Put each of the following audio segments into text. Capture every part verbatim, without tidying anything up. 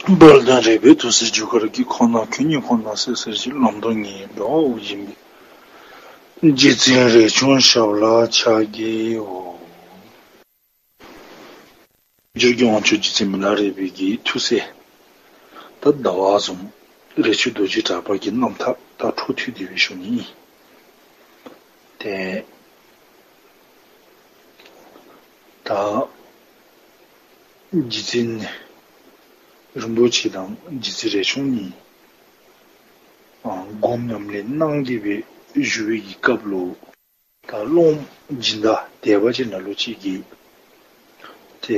དཔལ་ལྡན་རས་པའི་ཐུགས་སྲས་རྒྱུ་སྐར་གྱི་ཁོག་ན་ཁྱོད་ཉིད་ཁོ་ན་གསལ་གསལ་ཞིག་ལམ་སྟོན་ངེས་འགྲོ་བཞིན་པའི་རྗེ་བཙུན་རས་ཆུང་ཞབས་ལ་ཕྱག་བགྱིའོ། སྦྱོར་གྱི་དབང་ཕྱུག་རྗེ་བཙུན་མི་ལ་རས་པའི་གི་ཐུགས་སྲས། ད་ཟླ་བ་བཟུམ་རས་ཆུང་རྡོ་རྗེ་གྲགས་པ་གི་རྣམ་ཐར་ད་འཕྲོ་མཐུད་དེ་སྦེ་ཞུ་ནི། ཏེ་ད་རྗེ་བཙུན་རིན་པོ་ཆེ་དང་རྗེ་བཙུན་རས་ཆུང་གཉིས་ཨ་སྒོམ་ཉམས་ལེན་གནང་སྟེ་སྦེ་བཞུགས་པའི་གི་སྐབས་ལུ། ད་སློབ་མ་སྦྱིན་བདག་དད་པ་ཅན་ལ་ལུ་ཅིག་གིས་ཏེ་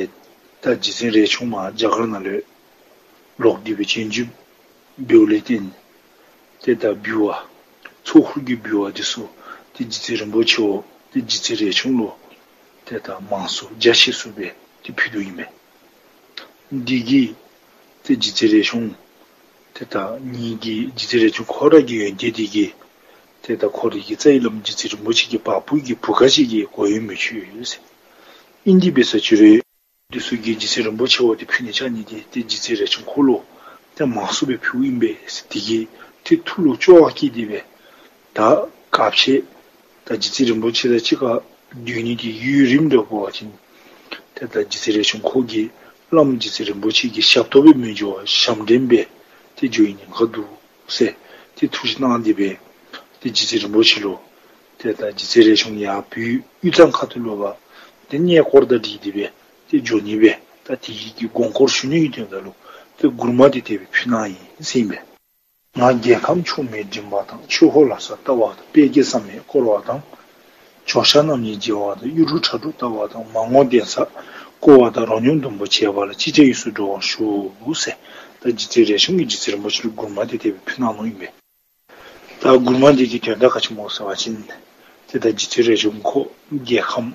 ད་རྗེ་བཙུན་རས་ཆུང་མར་རྒྱ་གར་ནང་ལས་ལོག་སྟེ་སྦེ་བྱོན་ཅི་འབདཝ་ལས་བརྟེན་ཏེ་ད་འབུལ་བ་ཚོགས་འཁོར་གྱི་འབུལ་བ་འདི་ཚུ་ཏེ་རྗེ་བཙུན་རིན་པོ་ཆེ་འོ་ཏེ་རྗེ་བཙུན་རས་ཆུང་ལུ་ཏེ་ད་མང་སུ་རྒྱ་ཆེ་སུ་སྦེ་ཏེ་ཕུལ་དོ་ཨིན་པས། འདི་གིས་ཏེ་རྗེ་བཙུན་རས་ཆུང་ཏེ་ད་ངེ་གི་རྗེ་བཙུན་རས་ཆུང་ཁོ་ར་གི་ཡོན་ཏན་འདི་གིས་ཏེ་ད་ཁོ་རའི་གི་རྩ་བའི་བླམ་རྗེ་བཙུན་རིན་པོ་ཆེ་གི་བ་སྤུ་གི་བུ་ག་ཅིག་གིས་གོ་ཡོང་མི་ཆོག་ཟེར། ཨིན་དེ་འབད་ས་ཅི་རུང་འདི་ཚུ་གིས་རྗེ་བཙུན་རིན་པོ་ཆེ་འོ་ཏེ་ཕུལ་ནི་ཆ་ནི་འདི་ཏེ་རྗེ་བཙུན་རས་ཆུང་ཁོ་ལུ་ཏེ་མང་སུ་སྦེ་ཕུལཝ་ཨིན་པས་ཟེར། འདི་གིས་ཏེ་ཐུགས་ལུ་སྐྱོ་བ་སྐྱེས་ཏེ་སྦེ་ད་སྐབས་ཅིག་ད་རྗེ་བཙུན་རིན་པོ་ཆེ་དང་གཅིག་ཁར་སྡོད་ནི་འདི་ཡུན་རིངམོ་འགྱོ་བ་ཅིན་ཏེ་ད་རྗེ་བཙུན་རས་ཆུང་ཁོ་གིས་བླམ་རྗེ་བཙུན་རིན་པོ་ཆེ་གི་ཞབས་ཏོག་སྦེ་མི་འགྱོ་བར་ཞབས་འདྲེན་སྦེ་ཏེ་འགྱོ་ནི་ཉེན་ཁ་འདུག་ཟེར་ཏེ་ཐུགས་བཞེད་གནང་སྟེ་སྦེ་ཏེ་རྗེ་བཙུན་རིན་པོ་ཆེ་ལུ་ཏེ་ད་རྗེ་བཙུན་རས་ཆུང་ཡར་བོད་དབུས་གཙང་ཁ་ཐུག་ལུ་སྦེ་ཏེ་གནས་སྐོར་དང་འཁྲིལ་ཏེ་སྦེ་ཏེ་འགྱོ་ནི་སྦེ་ད་དེ་གི་དགོངས་སྐོར་ཞུ་ནི་གི་དོན་དག་ལུ་ཏེ་མགུར་མ་འདི་དེ་སྦེ་ཕུལ་གནང་ཡི་ཟེར་ཨིན་པས། ང་རྒྱལ་ཁམས་ཕྱོགས་མེད་འགྲིམ་པ་དང་། ཆོས་འཁོར་ལྷ་ས་བལྟ་བ་དང་། དཔལ་གྱི་བསམ་ཡས་བསྐོར་བ་དང་། ཇོ་ཤཱཀ་རྣམ་གཉིས་མཇལ་བ་དང་། གཡུ་འབྲུག་ཁྲ་འབྲུག་བལྟ་བ་དང་། མར་ངོ་གདན་ས་བསྐོར་བ་དང་། རོ་སྙོམས་སྡོང་པོ་མཇལ་བ་ལ། ཅི་བྱ་ཡིད་སུ་འགྲོ་བར་ཞུ་ཟེར། ད་རྗེ་བཙུན་རས་ཆུང་གིས་རྗེ་བཙུན་རིན་པོ་ཆེ་ལུ་མགུར་མ་འདི་དེ་སྦེ་ཕུལ་གནང་ནུག་ཨིན་པས། ད་མགུར་མ་འདི་གི་དོན་དག་ག་ཅི་སྨོ་ཟེར་བ་ཅིན་ཏེ་ད་རྗེ་བཙུན་རས་ཆུང་ཁོ་རྒྱལ་ཁམས་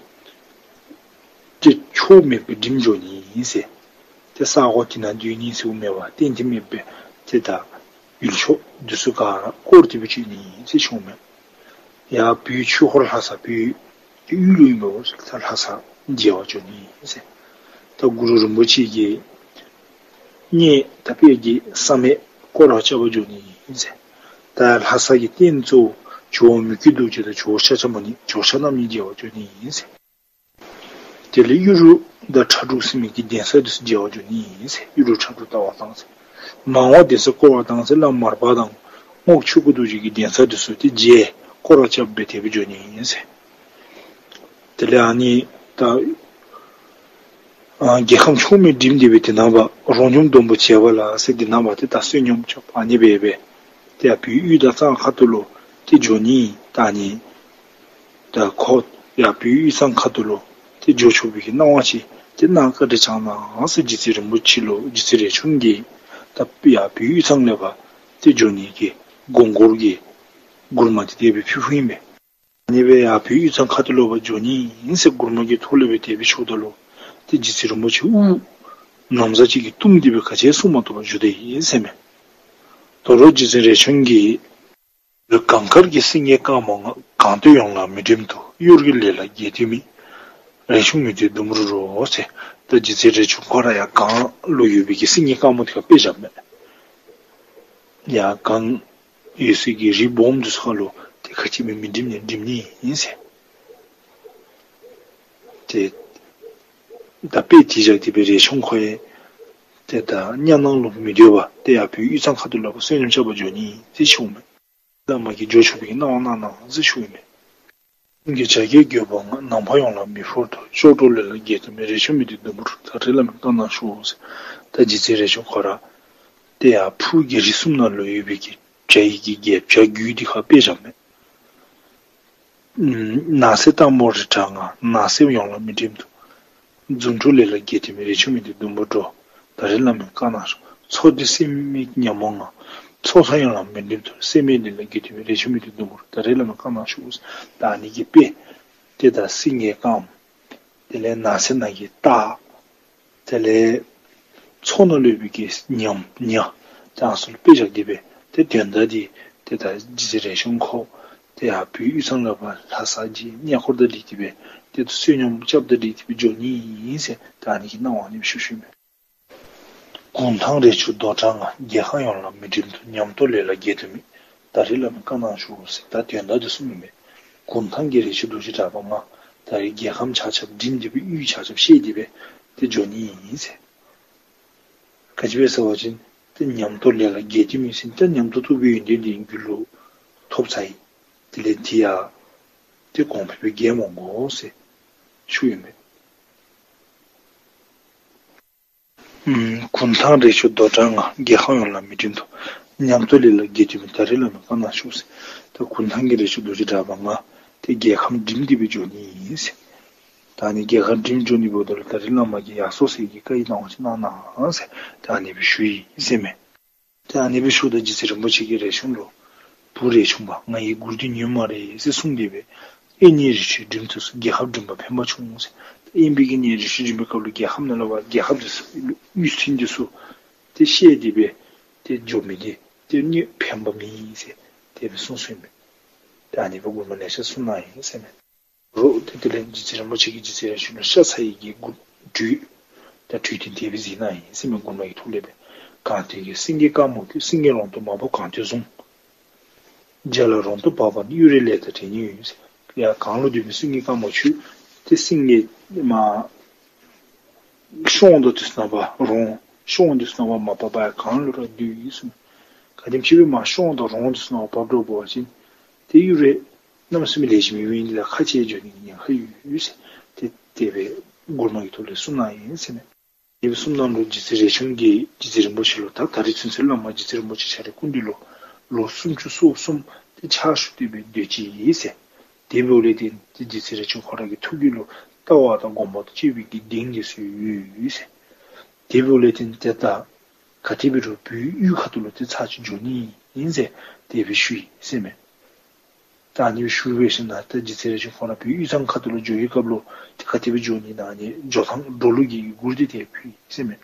ཏེ་ཕྱོགས་མེད་པར་འགྲིམ་འགྱོ་ནི་ཨིན་ཟེར། ཏེ་ས་གོ་དེ་ནང་སྡོད་ནི་ཟེརཝ་མེད་པར་གཏན་དུ་མེད་པའི་ཏེ་ད་ཡུལ་ཕྱོགས་འདི་ཚུ་ག་ར་བསྐོར་ཏེ་སྦེ་འགྱོ་ནི་ཨིན་ཟེར་ཞུཝ་མས། ཡར་བོད་ཆོས་འཁོར་ལྷ་ས་བོད་ཀྱི་དབུས་ལུ་ཨིན་པས་ཟེར། ད་ལྷ་ས་མཇལ་བར་འགྱོ་ནི་ཨིན་ཟེར། ད་གུ་རུ་རིན་པོ་ཆེ་གི་གནས་ད་དཔལ་གྱི་བསམ་ཡས་བསྐོར་ར་རྐྱབ་པར་འགྱོ་ནི་ཨིན་ཟེར། ད་ལྷ་ས་གི་རྟེན་གཙོ་བོ་ཇོ་བོ་མི་བསྐྱོད་རྡོ་རྗེ་དང་ཇོ་བོ་ཤཱཀྱ་མུ་ནེ་ཇོ་ཤཱཀ་རྣམ་གཉིས་མཇལ་བར་འགྱོ་ནི་ཨིན་ཟེར། དེ་ལས་གཡུ་འབྲུག་དང་ཁྲ་འབྲུག་ཟེར་མི་གི་གདན་ས་འདི་ཚུ་མཇལ་བར་འགྱོ་ནི་ཨིན་ཟེར། གཡུ་འབྲུག་ཁྲ་འབྲུག་བལྟ་བར་དང་ཟེར། མར་ངོ་གདན་ས་བསྐོར་བར་དང་ཟེར། བླམ་མར་པ་དང་རྔོག་ཆོས་སྐུ་རྡོ་རྗེ་གི་གདན་ས་འདི་ཚུ་ཏེ་མཇལ་བསྐོར་ར་རྐྱབ་སྦེ་དེ་སྦེ་འགྱོ་ནི་ཨིན་ཟེར། དེ་ལས་ཨ་ནི་ད་ཨ་རྒྱལ་ཁམས་ཕྱོགས་མེད་འགྲིམ་སྟེ་སྦེ་དེ་ནང་སྦེ་རོ་སྙོམས་སྡོང་པོ་མཇལ་བ་ལ་ཟེར་དེ་ནང་སྦེ་ཏེ་ད་བསོད་སྙོམས་རྐྱབ་ཨ་ནི་སྦེ་སྦེ་ཏེ་ཡར་བོད་དབུས་དང་གཙང་ཁ་ཐུག་ལུ་ཏེ་འགྱོ་ནི་ད་ཨ་ནི་ད་ཁོ་ཡར་བོད་དབུས་གཙང་ཁ་ཐུག་ལུ་ཏེ་འགྱོ་ཆོག་པའི་གི་གནང་བ་ཅིག་ཏེ་གནང་བཀའ་དྲིན་བསྐྱང་གནང་ཟེར་རྗེ་བཙུན་རིན་པོ་ཆེ་ལུ་རྗེ་བཙུན་རས་ཆུང་གིས་ད་ཡར་བོད་དབུས་གཙང་ལས་སྦེ་ཏེ་འགྱོ་ནི་གི་དགོངས་སྐོར་གྱི་མགུར་མ་འདི་དེ་སྦེ་ཕུལཝ་ཨིན་པས། ཨ་ནི་སྦེ་ཡར་བོད་དབུས་གཙང་ཁ་ཐུག་ལུ་སྦེ་འགྱོ་ནི་ཨིན་ཟེར་མགུར་མ་གི་ཐོག་ལས་སྦེ་དེ་སྦེ་ཞུཝ་ད་ལུ་ཏེ་རྗེ་བཙུན་རིན་པོ་ཆེ་དབུགས་ན་བཟའ་ཅིག་གིས་བཏུམས་ཏེ་སྦེ་ག་ཅི་གསུང་མ་བཏུབ་པར་བཞུགས་ཏེ་ཨིན་ཟེར་མས། དོ་རུང་རྗེ་བཙུན་རས་ཆུང་གིས་གངས་དཀར་གྱི་སེང་གེ་དཀར་མོ་ང་། གང་འདོད་ཡོངས་ལ་མི་འགྲིམ་དུ། གཡུ་རུའི་ལས་ལ་རྒས་དུས་མེད། རས་ཆུང་མི་འདོད་ལྡུམ་ར་རུ་ཟེར། ད་རྗེ་བཙུན་རས་ཆུང་ཁོ་ར་ཡར་གངས་ལུ་ཡོད་པའི་གི་སེང་གེ་དཀར་མོ་འདི་ཁར་དཔེ་བཞགཔ་མས། ཡར་གངས་ཡོད་སའི་གི་རི་སྦོམ་འདི་ཚུ་ཁར་ལུ་ཏེ་ག་ཅི་མེད་མི་འགྲིམ་ནི་འགྲིམ་ནི་ཨིན་ཟེར། ཏེ་ད་དཔེ་དེ་བཞག་སྟེ་སྦེ་རས་ཆུང་ཁོ་ཡང་ཏེ་ད་གཉའ་ནང་ལུ་མི་སྡོད་པར་ཏེ་ཡར་བོད་དབུས་གཙང་ཁ་ཐུག་ལུ་སྦེ་བསོད་སྙོམས་རྐྱབ་པར་འགྱོ་ནི་ཨིན་ཟེར་ཞུཝ་མས། བླ་མ་གིས་འགྱོ་ཆོག་པའི་གནང་བ་གནང་གནང་ཟེར་ཞུཝ་མས། ཀུན་གྱི་བྱ་རྒོད་རྒོད་པོ་ང་། ནམ་མཁའ་ཡོངས་ལ་མི་འཕུར་དོ། གཡུ་འབྲུག་ལས་ལ་རྒས་དུས་མེད། རས་ཆུང་མི་འདོད་ལྡུམ་ར་རུ། ད་རེས་བླ་མས་བཀའ་གནང་ཤོག་ཟེར། ད་རྗེ་བཙུན་རས་ཆུང་ཁོ་ར་ཏེ་ཡར་ཕུག་གི་རི་གསུམ་ནང་ལུ་ཡོད་པའི་གི་བྱ་ཡི་གི་རྒོད་བྱ་རྒོད་འདི་ཁར་དཔེ་བཞགཔ་མས། ནགས་གསེབ་སྟག་མོ་རི་བྲག་ང་། ནགས་གསེབ་ཡོངས་ལ་མི་འགྲིམ་དུ། རྫུ་འཕྲུལ་ལས་ལ་རྒས་དུས་མེད། རས་ཆུང་མི་འདོད་ལྡུམ་ར་རུ། ད་རེས་བླ་མས་བཀའ་གནང་ཤོག། མཚོ་འདི་སྲེད་མེད་ཉ་མོ་ང་། མཚོ་ས་ཡོངས་ལ་མི་འགྲིམ་དུ། སྲེད་མེད་ལས་ལ་རྒས་དུས་མེད། རས་ཆུང་མི་འདོད་ལྡུམ་ར་རུ། ད་རེས་བླ་མས་བཀའ་གནང་ཤོག། ད་ཨ་ནི་གི་དཔེ་ཏེ་ད་སེང་གེ་དཀརམོ་དེ་ལས་ནགས་གསེབ་ནང་གི་སྟག། དེ་ལས་མཚོ་ནང་ལུ་ཡོད་པའི་གི་ཉམ་ཉ་དེ་ཚུ་ལུ་དཔེ་བཞག་སྟེ་སྦེ་ཏེ་དོན་དག་འདི་ཏེ་ད་རྗེ་བཙུན་རས་ཆུང་ཁོ་ཏེ་ཡར་བོད་དབུས་གཙང་ལུ་སྦེ་ལྷ་ས་གི་གནས་སྐོར་དང་འཁྲིལ་ཏེ་སྦེ་ཏེ་བསོད་སྙོམས་རྐྱབ་དང་འཁྲིལ་ཏེ་སྦེ་འགྱོ་ནི་ཨིན་ཟེར་ད་ཨ་ནི་གི་གནང་བ་ཨ་ནི་སྦེ་ཞུ་ཞུཝ་མས། གུང་ཐང་རས་ཆུང་རྡོ་གྲགས་ང་། རྒྱལ་ཁམས་ཡོངས་ལ་མི་འགྲིམ་དུ། ཉམས་རྟོགས་ལས་ལ་བརྒལ་དུ་མེད། ད་རེས་བླ་མའི་བཀའ་གནང་ཞུ་ཟེར། ད་དོན་དག་འདི་གསུངམ་ཨིན་པས། གུང་ཐང་གི་རས་ཆུང་རྡོ་རྗེ་གྲགས་པ་ང་ད་རེས་རྒྱལ་ཁམས་ཆ་ཁྱབ་འགྲིམ་སྟེ་སྦེ་གཡུས་ཆ་ཁྱབ་བཤལ་ཏེ་སྦེ་ཏེ་འགྱོ་ནི་ཨིན་ཟེར། ག་ཅི་སྦེ་ཟེར་བ་ཅིན་ཏེ་ཉམས་རྟོགས་ལས་ལ་བརྒལ་དུ་མེད་ཟེར་ཏེ་ཉམས་རྟོགས་རྟོགས་པའི་ཡོན་ཏན་འདི་རྒྱུད་ལུ་ཐོབ་ཚར་ཡི། དེ་ལས་འདི་ཡང་ཏེ་གོང་འཕེལ་སྦེ་རྒྱས་འོང་དགོ་ཟེར་ཞུཝ་ཨིན་པས། ཨམ་གུང་ཐང་རས་ཆུང་རྡོ་གྲགས་ང་། རྒྱལ་ཁམས་ཡོངས་ལ་མི་འགྲིམ་དུ། ཉམས་རྟོགས་ལས་ལ་བརྒལ་དུ་མེད། ད་རེས་བླ་མའི་བཀའ་གནང་ཞུ་ཟེར། ད་གུང་ཐང་གི་རས་ཆུང་རྡོ་རྗེ་གྲགས་པ་ང་ཏེ་རྒྱལ་ཁམས་འགྲིམ་སྟེ་སྦེ་འགྱོ་ནི་ཨིན་ཟེར། ད་ཨ་ནི་རྒྱལ་ཁམས་འགྲིམ་འགྱོ་ནི་འབདཝ་ད་ལུ་ད་རེས་བླ་མ་གིས་ཡར་སོང་ཟེར་གྱི་བཀའ་ཡི་གནང་བ་ཅིག་གནང་གནང་ཟེར་ད་ཨ་ནི་སྦེ་ཞུ་ཡི་ཟེར་མས། ཏེ་ཨ་ནི་སྦེ་ཞུཝ་ད་རྗེ་བཙུན་རིན་པོ་ཆེ་གིས་རས་ཆུང་ལུ་བུ་རས་ཆུང་པ་ང་གི་མགུར་འདི་ཉན་སྨ་རེ་ཟེར་གསུངས་ཏེ་སྦེ་ཨེ་ནི་རས་ཆུང་འགྲིམ་ཐུབ་སོང་། རྒྱལ་ཁམས་འགྲིམ་པར་ཕན་པ་བྱུང་ཟེར། ཏེ་ཨིན་པའི་གི་ཨེ་ནི་རས་ཆུང་འགྲིམ་པའི་སྐབས་ལུ་རྒྱལ་ཁམས་ནང་ལུ་འབད་རྒྱལ་ཁམས་འདི་ཚུ་གཡུས་ཚན་འདི་ཚུ་ཏེ་བཤལ་ཏེ་སྦེ་ཏེ་འགྱོ་མི་འདི་ཏེ་ཨ་ནི་ཕན་པ་མེད་ཟེར་དེ་སྦེ་གསུངས་གསུངསམ་ཨིན་པས། ཏེ་ཨ་ནི་སྦེ་མགུར་མ་ལེ་ཤ་གསུངས་གནང་ཡི་ཟེར་མས། རོགས་ཏེ་དེ་ལས་རྗེ་བཙུན་རིན་པོ་ཆེ་གིས་རྗེ་བཙུན་རས་ཆུང་ལུ་ཤ་ཚ་ཡི་གི་མགུར་འདི་ད་གྲོས་ཏེ་དེ་སྦེ་གཟིགས་གནང་ཡི་ཟེར་མས། མགུར་མ་གི་ཐོག་ལས་སྦེ། གངས་སྟོད་ཀྱི་སེང་གེ་དཀར་མོ་ཁྱོད། སེང་གེ་ལུང་སྟོད་མར་བབས་གངས་སྟོད་བཟུང་། རྒྱ་ལ་རོང་དུ་བབས་པ་ནི། གཡུ་རལ་ལེགས་དང་འདྲེས་ནི་ཡོད་ཟེར། ཡར་གངས་ལུ་སྡོད་མི་སེང་གེ་དཀར་མོ་ཁྱོད་ཏེ་སེང་གེ་མར་ཤོང་དང་འདི་ཚུ་ནང་པ་རོང་ཤོང་འདི་ཚུ་ནང་པ་མ་བབས་པར་གངས་ལུ་ར་སྡོད་ཡི་ཟེར་མས། ག་དེམ་ཅིག་སྦེ་མར་ཤོང་དང་རོང་འདི་ཚུ་ནང་པ་བབས་འགྱོ་བ་ཅིན་ཏེ་གཡུ་རལ་གནམ་མེད་ས་མེད་ལེགས་ཤོམ་ཡོད་མི་འདི་ལུ་ཁ་འཕྱལ་འགྱོ་ནི་གི་ཉེན་ཁ་ཡོད་ཟེར་ཏེ་དེ་སྦེ་མགུར་མ་གི་ཐོག་ལས་གསུངས་གནང་ཡི་ཟེར་མས། དེ་སྦེ་གསུངས་གནང་ལུ་རྗེ་བཙུན་རས་ཆུང་གིས་རྗེ་བཙུན་རིན་པོ་ཆེ་ལུ་ད་ད་རེས་ཚུན་ཚོད་བླ་མ་རྗེ་བཙུན་རིན་པོ་ཆེ་ཁྱོད་རའི་སྐུ་མདུན་ལུ་ལོ་སུམ་ཅུ་སོ་གསུམ་ཏེ་ཕྱག་ཞུ་སྟེ་སྦེ་སྡོད་ཅི་ཟེར། དེ་འབདཝ་ལས་བརྟེན་ཏེ་རྗེ་བཙུན་རས་ཆུང་ཁོ་ར་གི་ཐུགས་རྒྱུད་ལུ་ལྟ་བ་དང་སྒོམ་པ་དང་བཅས་པའི་གི་གདེང་འདི་ཚུ་ཡོད་ཟེར། དེ་འབདཝ་ལས་བརྟེན་ཏེ་ད་ག་དེ་འབད་རུང་བོད་གཡུས་ཁ་ཐུག་ལུ་ཏེ་ཚར་གཅིག་འགྱོ་ནི་ཨིན་ཟེར་དེ་སྦེ་ཞུ་ཡི་ཟེར་མས། ད་ཨ་ནི་སྦེ་ཞུ་བའི་ཤུལ་ལས་ད་རྗེ་བཙུན་རས་ཆུང་ཁོ་ར་བོད་གཡུས་ཚན་ཁ་ཐུག་ལུ་འགྱོ་བའི་སྐབས་ལུ་ཏེ་ག་དེ་སྦེ་འགྱོ་ནི་ཨིན་ན་ཨ་ནི་འགྱོ་ཐངས་འགྲོ་ལུགས་ཀྱི་མགུར་འདི་ཏེ་ཕུལ་ཡི་ཟེར་མས།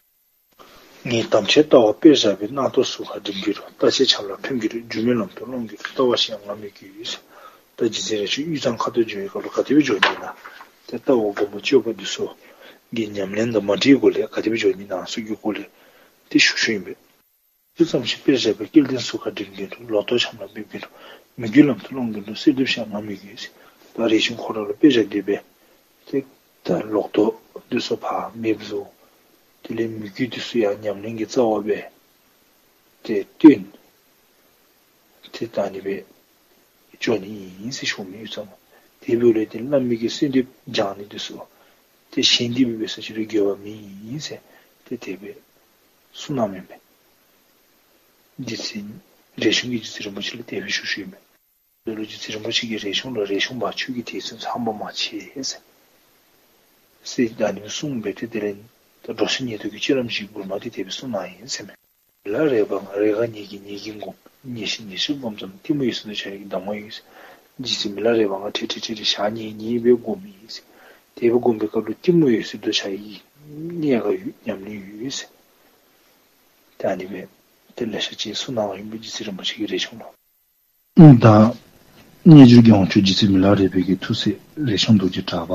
ངས་དམ་ཆོས་ལྟ་བ་དཔེར་བཞག་པའི། རྣམ་རྟོག་ཟུར་ཁར་འགྲིམ་གྱུར་རོ། རྟག་ཆད་ཆམ་ལ་ཕེབས་གྱུར་རོ། སྒྱུ་མའི་ལམ་དུ་སློང་གྱུར་རོ། ལྟ་བ་ཞིག་ཡང་ང་མི་དགོས་ཟེར། ད་རྗེ་བཙུན་རས་ཆུང་གཡུས་ཚན་ཁ་ཐུག་འགྱོ་བའི་སྐབས་ལུ་ག་དེ་སྦེ་འགྱོ་ནི་ཨིན་ན། ཏེ་ལྟ་བ་སྒོམ་པ་སྤྱོད་པ་འདི་ཚུ་གི་ཉམས་ལེན་དང་མ་འདྲེས་སྒོ་ལས་ག་དེ་སྦེ་འགྱོ་ནི་ཨིན་ན་ཟེར་གྱི་སྐོར་ལས་ཏེ་ཞུ་ཞུཝ་ཨིན་པས། ཆུ་ཙམ་ཞིག་དཔེར་བཞག་པའི། སྐལ་ལྡན་ཟུར་ཁར་འགྲིམ་གྱུར་རོ། ལོ་ཏོག་ཆམ་ལ་ཕེབས་གྱུར་རོ། མོས་གུས་ལམ་དུ་སློང་གྱུར་རོ། གསོལ་འདེབས་ཞིག་ཡང་ང་མི་དགོས་ཟེར། ད་རས་ཆུང་ཁོ་ར་ལུ་དཔེ་བཞག་སྟེ་སྦེ་ཏེ་ད་ལོ་ཏོག་འདི་ཚུ་ཕར་མེདཔ་བཟོ། དེ་ལས་མོས་གུས་འདི་ཚུ་ཡང་ཉམས་ལེན་གྱི་རྩ་བ་སྦེ་ཏེ་བཏོན། ཏེ་ད་ཨ་ནི་སྦེ་འགྱོ་ནི་ཨིན་ཟེར་ཞུཝ་མས་ཡུད་ཙམ། དེ་འབདཝ་ལས་ཏེ་བླ་མའི་གི་གསོལ་འདེབས་སྦྱང་ནི་འདི་ཚུ་ཏེ་གཞན་འདི་སྦེ་འབད་ས་ཅིག་ལུ་དགོས་པ་མེད་ཟེར་ཏེ་དེ་སྦེ་གསུངས་གནངམ་ཨིན་པས། རྗེ་བཙུན་རས་ཆུང་གིས་རྗེ་བཙུན་རིན་པོ་ཆེ་ལུ་དེ་སྦེ་ཞུ་ཞུཝ་ཨིན་པས། དེ་ལུ་རྗེ་བཙུན་རིན་པོ་ཆེ་གིས་རས་ཆུང་ལུ་རས་ཆུང་པ་ཁྱོད་ཀྱིས་དེ་ཚུ་ཚངས་པ་མ་མཆིས་ཟེར། ཟེར་ད་ཨ་ནི་སྦེ་གསུངས་སྦེ་ཏེ་དེ་ལས་ད་འགྲོ་ཞིང་ཉེ་དུ་གི་ཅི་རམ་ཞིག་མགུར་མ་འདི་དེ་སྦེ་གསུངས་གནང་ཡི་ཟེར་མས། མི་ལ་རས་པ་ང་། རས་ཁ་ཉེས་ཀྱིས་ཉེས་ཀྱིས་བསྒོམ། ཉེས་ཤིང་ཉེས་ཤིང་བསྒོམ་ཙམ། གཏི་མུག་འོད་གསལ་འདོད་ཆགས་ཡི་གདམས་ངག་ཡོད་ཟེར། རྗེ་བཙུན་མི་ལ་རས་པ་ང་ཁྲིད་ཁྲིད་ཁྲིད་ཁྲིད་ཞག་ཉེས་ཉེས་སྦེ་བསྒོམ་ཡི་ཟེར། དེ་སྦེ་བསྒོམ་པའི་སྐབས་ལུ་གཏི་མུག་འོད་གསལ་འདོད་ཆགས་ཡི་གནད་ཁག་ཡོད། ཉམས་ལེན་ཡོད་ཟེར། ད་ཨ་ནི་སྦེ་ཏེ་ལེ་ཤ་ཅིག་གསུངས་གནང་བ་ཨིན་པས་རྗེ་བཙུན་རིན་པོ་ཆེ་གིས་རས་ཆུང་ལུ། ད་རྣལ་འབྱོར་གྱི་དབང་ཕྱུག་རྗེ་བཙུན་མི་ལ་རས་པའི་གི་ཐུགས་སྲས་རས་ཆུང་རྡོ་རྗེ་གྲགས་པ།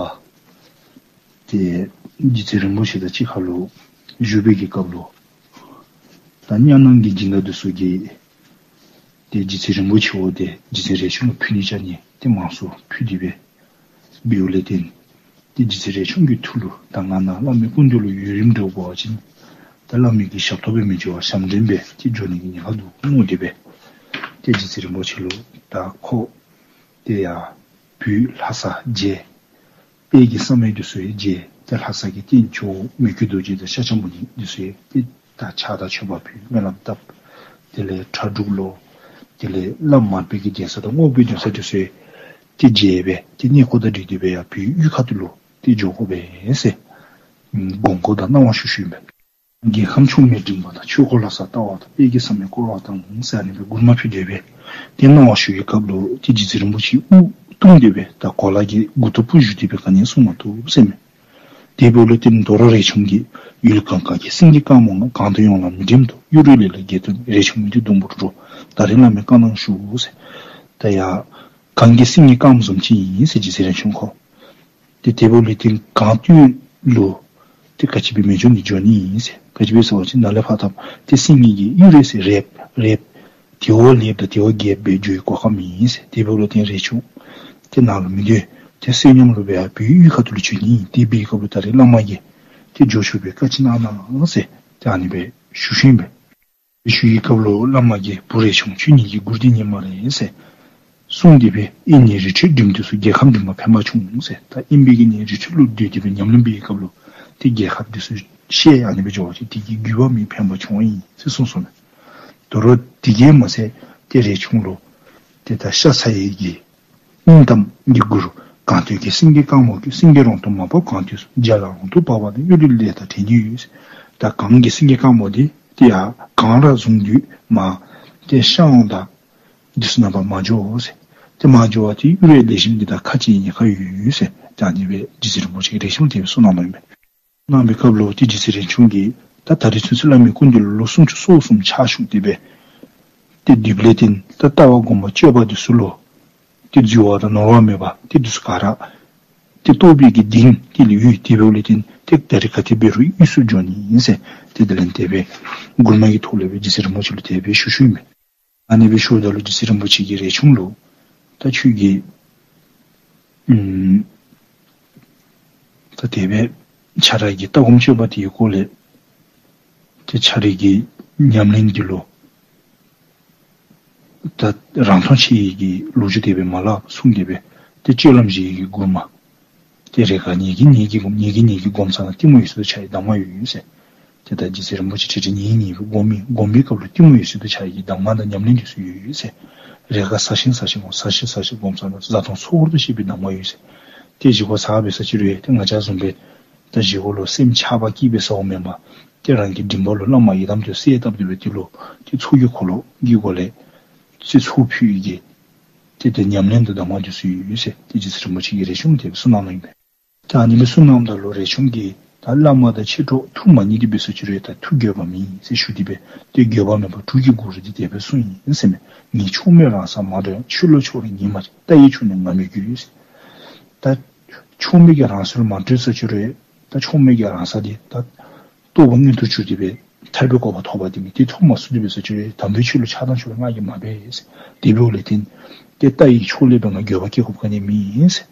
ཏེ་རྗེ་བཙུན་རིན་པོ་ཆེ་དང་གཅིག་ཁར་ལུ་བཞུགས་པའི་གི་སྐབས་ལུ་ད་གཉའ་ནང་གི་སྦྱིན་བདག་འདི་ཚུ་གིས་ཏེ་རྗེ་བཙུན་རིན་པོ་ཆེ་འོ་དེ་རྗེ་བཙུན་རས་ཆུང་ལུ་ཕུལ་ནི་བཅར་ནི་ཏེ་མང་སུ་ཕུལ་ཏེ་སྦེ་འབདཝ་ལས་བརྟེན་ཏེ་རྗེ་བཙུན་རས་ཆུང་གི་ཐུགས་ལུ་ད་ང་ནཱ་བླ་མའི་སྐུ་མདུན་ལུ་ཡུན་རིངམོ་འགྱོ་བ་ཅིན་ད་བླ་མའི་གི་ཞབས་ཏོག་སྦེ་མི་འགྱོ་བར་ཞབས་འདྲེན་སྦེ་ཏེ་འགྱོ་ནི་གི་ཉེན་ཁ་འདུག་མནོ་སྟེ་སྦེ་ཏེ་རྗེ་བཙུན་རིན་པོ་ཆེ་ལུ་ད་ཁོ་ཏེ་ཡར་བོད་ལྷ་ས་མཇལ། དཔལ་གྱི་བསམ་ཡས་འདི་ཚུ་ཡང་མཇལ། ཏེ་ལྷ་ས་གི་རྟེན་མཆོག་མོས་གུས་རྡོ་རྗེ་དང་ཤཱཀྱ་མུ་ནི་འདི་ཚུ་ཡང་ཏེ་ད་ཕྱག་དང་མཆོད་པ་ཕུལ། སྨོན་ལམ་བཏབ། དེ་ལས་གྲྭ་སྒྲུབ་ལོ། དེ་ལས་བླ་མ་མར་པའི་གི་གདན་ས་དང་རྔོག་པའི་གདན་ས་འདི་ཚུ་ཡང་ཏེ་མཇལ་སྦེ་ཏེ་གནས་སྐོར་དང་འབྲེལ་ཏེ་སྦེ་ཡར་བོད་གཡུས་ཁ་ཐུག་ལུ་ཏེ་འགྱོ་དགོ་པས་ཟེར་དགོངས་སྐོར་དང་གནང་བ་ཞུ་ཞུཝ་ཨིན་པས། རྒྱལ་ཁམས་ཕྱོགས་མེད་འགྲིམ་པ་དང་། ཆོས་འཁོར་ལྷ་ས་བལྟ་བ་དང་། དཔལ་གྱི་བསམ་ཡས་བསྐོར་བ་དང་ཟེར་ཨ་ནི་སྦེ་མགུར་མ་ཕུལ་ཏེ་སྦེ་ཏེ་གནང་བ་ཞུ་བའི་སྐབས་ལུ་ཏེ་རྗེ་བཙུན་རིན་པོ་ཆེ་དབུ་བཏུམས་ཏེ་སྦེ་ད་གོ་ལ་གི་མགུ་ཏོ་སྦུབ་བཞུགས་ཏེ་སྦེ་ག་ནི་གསུང་མ་བཏུབ་ཟེར་མས། དེ་འབདཝ་ལས་ཏེ་དོ་རུང་རས་ཆུང་གིས་ཡུལ་གངས་དཀར་གྱི་སེང་གེ་དཀར་མོ་ང་། གངས་སྟོད་ཡོངས་ལ་མི་འགྲིམ་དུ། གཡུ་རལ་ལེགས་ལ་རྒྱས་དུ་མེད། རས་ཆུང་མི་འདུག་སྡོང་པོར་འགྲོ། ད་རེས་བླ་མའི་བཀའ་གནང་ཞུ་ཟེར། ད་ཡར་གངས་ཀྱི་སེང་གེ་དཀར་མོ་བཟུམ་ཅིག་ཨིན་ཟེར་རྗེ་བཙུན་རས་ཆུང་ཁོ། ཏེ་དེ་འབདཝ་ལས་ཏེ་གངས་སྟོད་ལུ་ཏེ་ག་ཅི་སྦེ་མི་འགྱོ་ནི་འགྱོ་ནི་ཨིན་ཟེར། ག་ ཅིག་འབད་ཟེར་བ་ཅིན་ནཱ་ལས་ཕར་ད་ཏེ་སེང་གེ་གི་གཡུ་རལ་ཟེར་རལཔ་རལཔ་དེ་བ་ལེགསཔ་དང་དེ་བ་རྒསཔ་སྦེ་འགྱོ་བའི་གོ་སྐབས་མེད་ཟེར། དེ་འབདཝ་ལས་ཏེ་རས་ཆུང་ཏེ་ནཱ་ལུ་མི་སྡོད། ཏེ་བསོད་སྙོམས་ལུ་སྦེ་ཡར་བོད་ཡུལ་ཁ་ཐུག་ལུ་བྱོན་ནི། དེ་འབད་བའི་སྐབས་ལུ་ད་རེས་བླ་མ་གིས་ཏེ་འགྱོ་ཆོག་པའི་བཀའ་ཅིག་གནང་གནང་ཟེར་ཏེ་ཨ་ནི་སྦེ་ཞུ་ཞུཝ་ཨིན་པས། ཞུ་བའི་སྐབས་ལུ་བླ་མ་གིས་བུ་རས་ཆུང་ཁྱོད་ངེ་གི་མགུར་འདི་ཉན་སྨ་རེ་ཟེར་གསུངས་ཏེ་སྦེ་ཨིན་ནི་རི་ཁྲོད་འགྲིམ་འདི་ཚུ་རྒྱལ་ཁམས་འགྲིམ་པར་ཕན་པ་བྱུང་ཟེར། ད་ཨིན་པའི་གི་ནི་རི་ཁྲོད་ལུ་སྡོད་དེ་སྦེ་ཉམས་ལེན་འབད་བའི་སྐབས་ལུ་ཏེ་རྒྱལ་ཁབ་འདི་ཚུ་ཤེས་ཨ་ནི་སྦེ་འགྱོ་བ་ཅིན་དེ་གི་རྒྱུ་བ་མི་ཕན་པ་བྱུང་བ་ཨིན་ཟེར་གསུངས་སོ་ནུག། དོ་རུང་དེ་གིས་མ་ཚད་ཏེ་རས་ཆུང་ལུ་ཏེ་ད་ཤ་ཚ་ཡི་གི་སྙིང་གཏམ་གྱི་མགུར། གངས་སྟོད་ཀྱི་སེང་གེ་དཀར་མོ་ཁྱོད། སེང་གེ་རོང་དུ་མ་བབས་གངས་སྟོད་སུ། རྒྱ་ལ་རོང་དུ་བབས་པ་དང་གཡུ་རལ་ལེགས་དང་བྲལ་ནི་ཡོད་ཟེར། ད་གངས་ཀྱི་སེང་གེ་དཀར་མོ་འདི་ཏེ་ཡར་གངས་ར་བཟུང་དུས་མར་ཏེ་ཤ་འོང་ད་འདི་ཚུ་ནང་པར་མ་འགྱོ་ཟེར། ཏེ་མ་འགྱོ་བ་ཏེ་གཡུ་རལ་ལེགས་ཤོམ་འདི་དང་ཁ་འབྱལ་ནི་ཁ་ཡོད་ཡོད་ཟེར། ད་ཨ་ནི་སྦེ་རྗེ་བཙུན་རིན་པོ་ཆེ་གིས་རས་ཆུང་ལུ་དེ་སྦེ་གསུངས་གནང་ནུག་ཨིན་པས། གནང་བའི་སྐབས་ལུ་ཏེ་རྗེ་བཙུན་རས་ཆུང་གིས་ད་ད་རེས་ཚུན་ཚོད་བླ་མའི་སྐུ་མདུན་ལུ་ལོ་སུམ་ཅུ་སོ་གསུམ་ཕྱག་ཞུ་སྟེ་སྦེ་ཏེ་སྡོདཔ་ལས་བརྟེན་ད་ལྟ་བ་སྒོམ་པ་སྤྱོད་པ་འདི་ཚུ་ལུ་ཏེ་འཛོལ་བ་དང་ནོར་བ་མེད་པར་ཏེ་འདི་ཚུ་ག་ར་ཏེ་རྟོགས་པའི་གི་གདེང་དེ་ལས་ཡོད། དེ་འབདཝ་ལས་བརྟེན་ཏེ་ད་རེས་ག་དེ་འབད་རུང་གཡུས་སུ་འགྱོ་ནི་ཨིན་ཟེར། ཏེ་དེ་ལས་དེ་སྦེ་མགུར་མ་གི་ཐོག་ལས་སྦེ་རྗེ་བཙུན་རིན་པོ་ཆེ་ལུ་དེ་སྦེ་ཞུ་ཞུཝ་ཨིན་པས། ཨ་ནི་སྦེ་ཞུཝ་ད་ལུ་རྗེ་བཙུན་རིན་པོ་ཆེ་གིས་རས་ཆུང་ལུ་ད་ཁྱོད་ཀྱིས་ཨམ་ད་དེ་སྦེ་ཁྱོད་ར་གི་ལྟ་སྒོམ་སྤྱོད་པ་དེའི་སྐོར་ལས་ཏེ་ཁྱོད་ར་གི་ཉམས་ལེན་འདི་ལུ་ད་རང་མཐོང་ཆེ་བའི་གི་ལོ་རྒྱུས་དེ་སྦེ་མ་སླབ་གསུངས་ཏེ་སྦེ་ཏེ་སྤྱོད་ལམ་བཞི་གི་མགུར་མ་ཏེ་རེས་འགའ་ཉལ་གིན་ཉལ་གིན་སྒོམ་ཉལ་གིན་ཉལ་གིན་སྒོམ་ཚར་ན་གཏི་མུག་ཡོད་ཚད་དུ་ཆགས་པའི་གདམས་ངག་ཡོད་ཡོད་ཟེར། ཏེ་ད་རྗེ་བཙུན་རིན་པོ་ཆེ་ཁྲི་ཁྲི་ཉལ་གིན་ཉལ་གིན་སྒོམ་མི་སྒོམ་པའི་སྐབས་ལུ་གཏི་མུག་ཡོད་ཚད་དུ་ཆགས་པའི་གདམས་ངག་དང་ཉམས་ལེན་འདི་ཚུ་ཡོད་ཡོད་ཟེར། རེས་འགའ་ཟ་ཞིང་ཟ་ཞིང་སྒོམ་ཟ་ཞིང་ཟ་ཞིང་སྒོམ་ཚར་ན་བཟའ་འཐུང་ཚོགས་འཁོར་དང་བཅས་པའི་གདམས་ངག་ཡོད་ཟེར། ཏེ་བཞེས་སྒོ་ཟ་འབད་ས་ཅིག་རུང་ཏེ་ང་བཅས་བཟུམ་སྦེ་ད་བཞེས་སྒོ་ལུ་སེམས་ཆགས་པ་སྐྱེས་སྦེ་ཟཝ་མེན་པར་ཏེ་རང་གི་མགྲིན་པ་ལུ་བླ་མ་ཡི་དམ་དེ་གསལ་བཏབ་སྟེ་སྦེ་དེ་ལུ་ཏེ་ཚོགས་ཀྱི་འཁོར་ལོ་གི་སྒོ་ལས་ཏེ་ཚོགས་ཕུལ་ནི་གི་ཏེ་ཏེ་ཉམས་ལེན་དང་གདམས་ངག་འདི་ཚུ་ཡོད་ཟེར། ཏེ་རྗེ་བཙུན་རིན་པོ་ཆེ་གིས་རས་ཆུང་ལུ་དེ་སྦེ་གསུངས་གནང་ནུག་ཨིན་པས། ད་ཨ་ནི་སྦེ་གསུངས་གནངམ་ད་ལུ་རས་ཆུང་གིས་ད་བླ་མ་དང་མཆེད་གྲོགས་ཐུགས་མ་མཉེས་ཏེ་འབད་ས་ཅིག་རུང་ད་ཐུགས་འགྱོད་པ་མེད་ཟེར་ཞུ་སྟེ་སྦེ་ཏེ་འགྱོད་པ་མེད་པར་འབྲུག་གི་མགུར་འདི་དེ་སྦེ་གསུངས་ཡི་ཟེར་མས། ངས་ཕྱོགས་མེད་རང་སར་མ་འགྲོ་ཡང་། ཆོས་ལ་ཕྱོགས་རིས་ངེས་མ་བྱས། ལྟ་བའི་ཕྱོགས་ནི་ང་མི་འགྱུར་ཟེར། ད་ཕྱོགས་མེད་ཀྱི་རང་སར་མ་འགྲོ་ས་ཅིག་རུང་ད་ཕྱོགས་མེད་ཀྱི་རང་ས་འདི་ད་རྟོགས་པ་མངོན་དུ་གྱུར་ཏེ་སྦེ་ཐར་པའི་གོ་འཕང་ཐོབ་པ་འདི་མས། དེ་ཐོབ་མ་ཚུགས་ཏེ་འབད་ས་ཅིག་རུང་དམ་པའི་ཆོས་ལུ་ཆགས་སྡང་ཕྱོགས་རིས་ང་གིས་མ་འབད་ཟེར། དེ་འབདཝ་ལས་བརྟེན་ཏེ་ལྟ་བའི་ཕྱོགས་ལས་སྦེ་ང་འགྱོད་པ་སྐྱེ་དགོཔ་ག་ནི་མེད་ཟེར།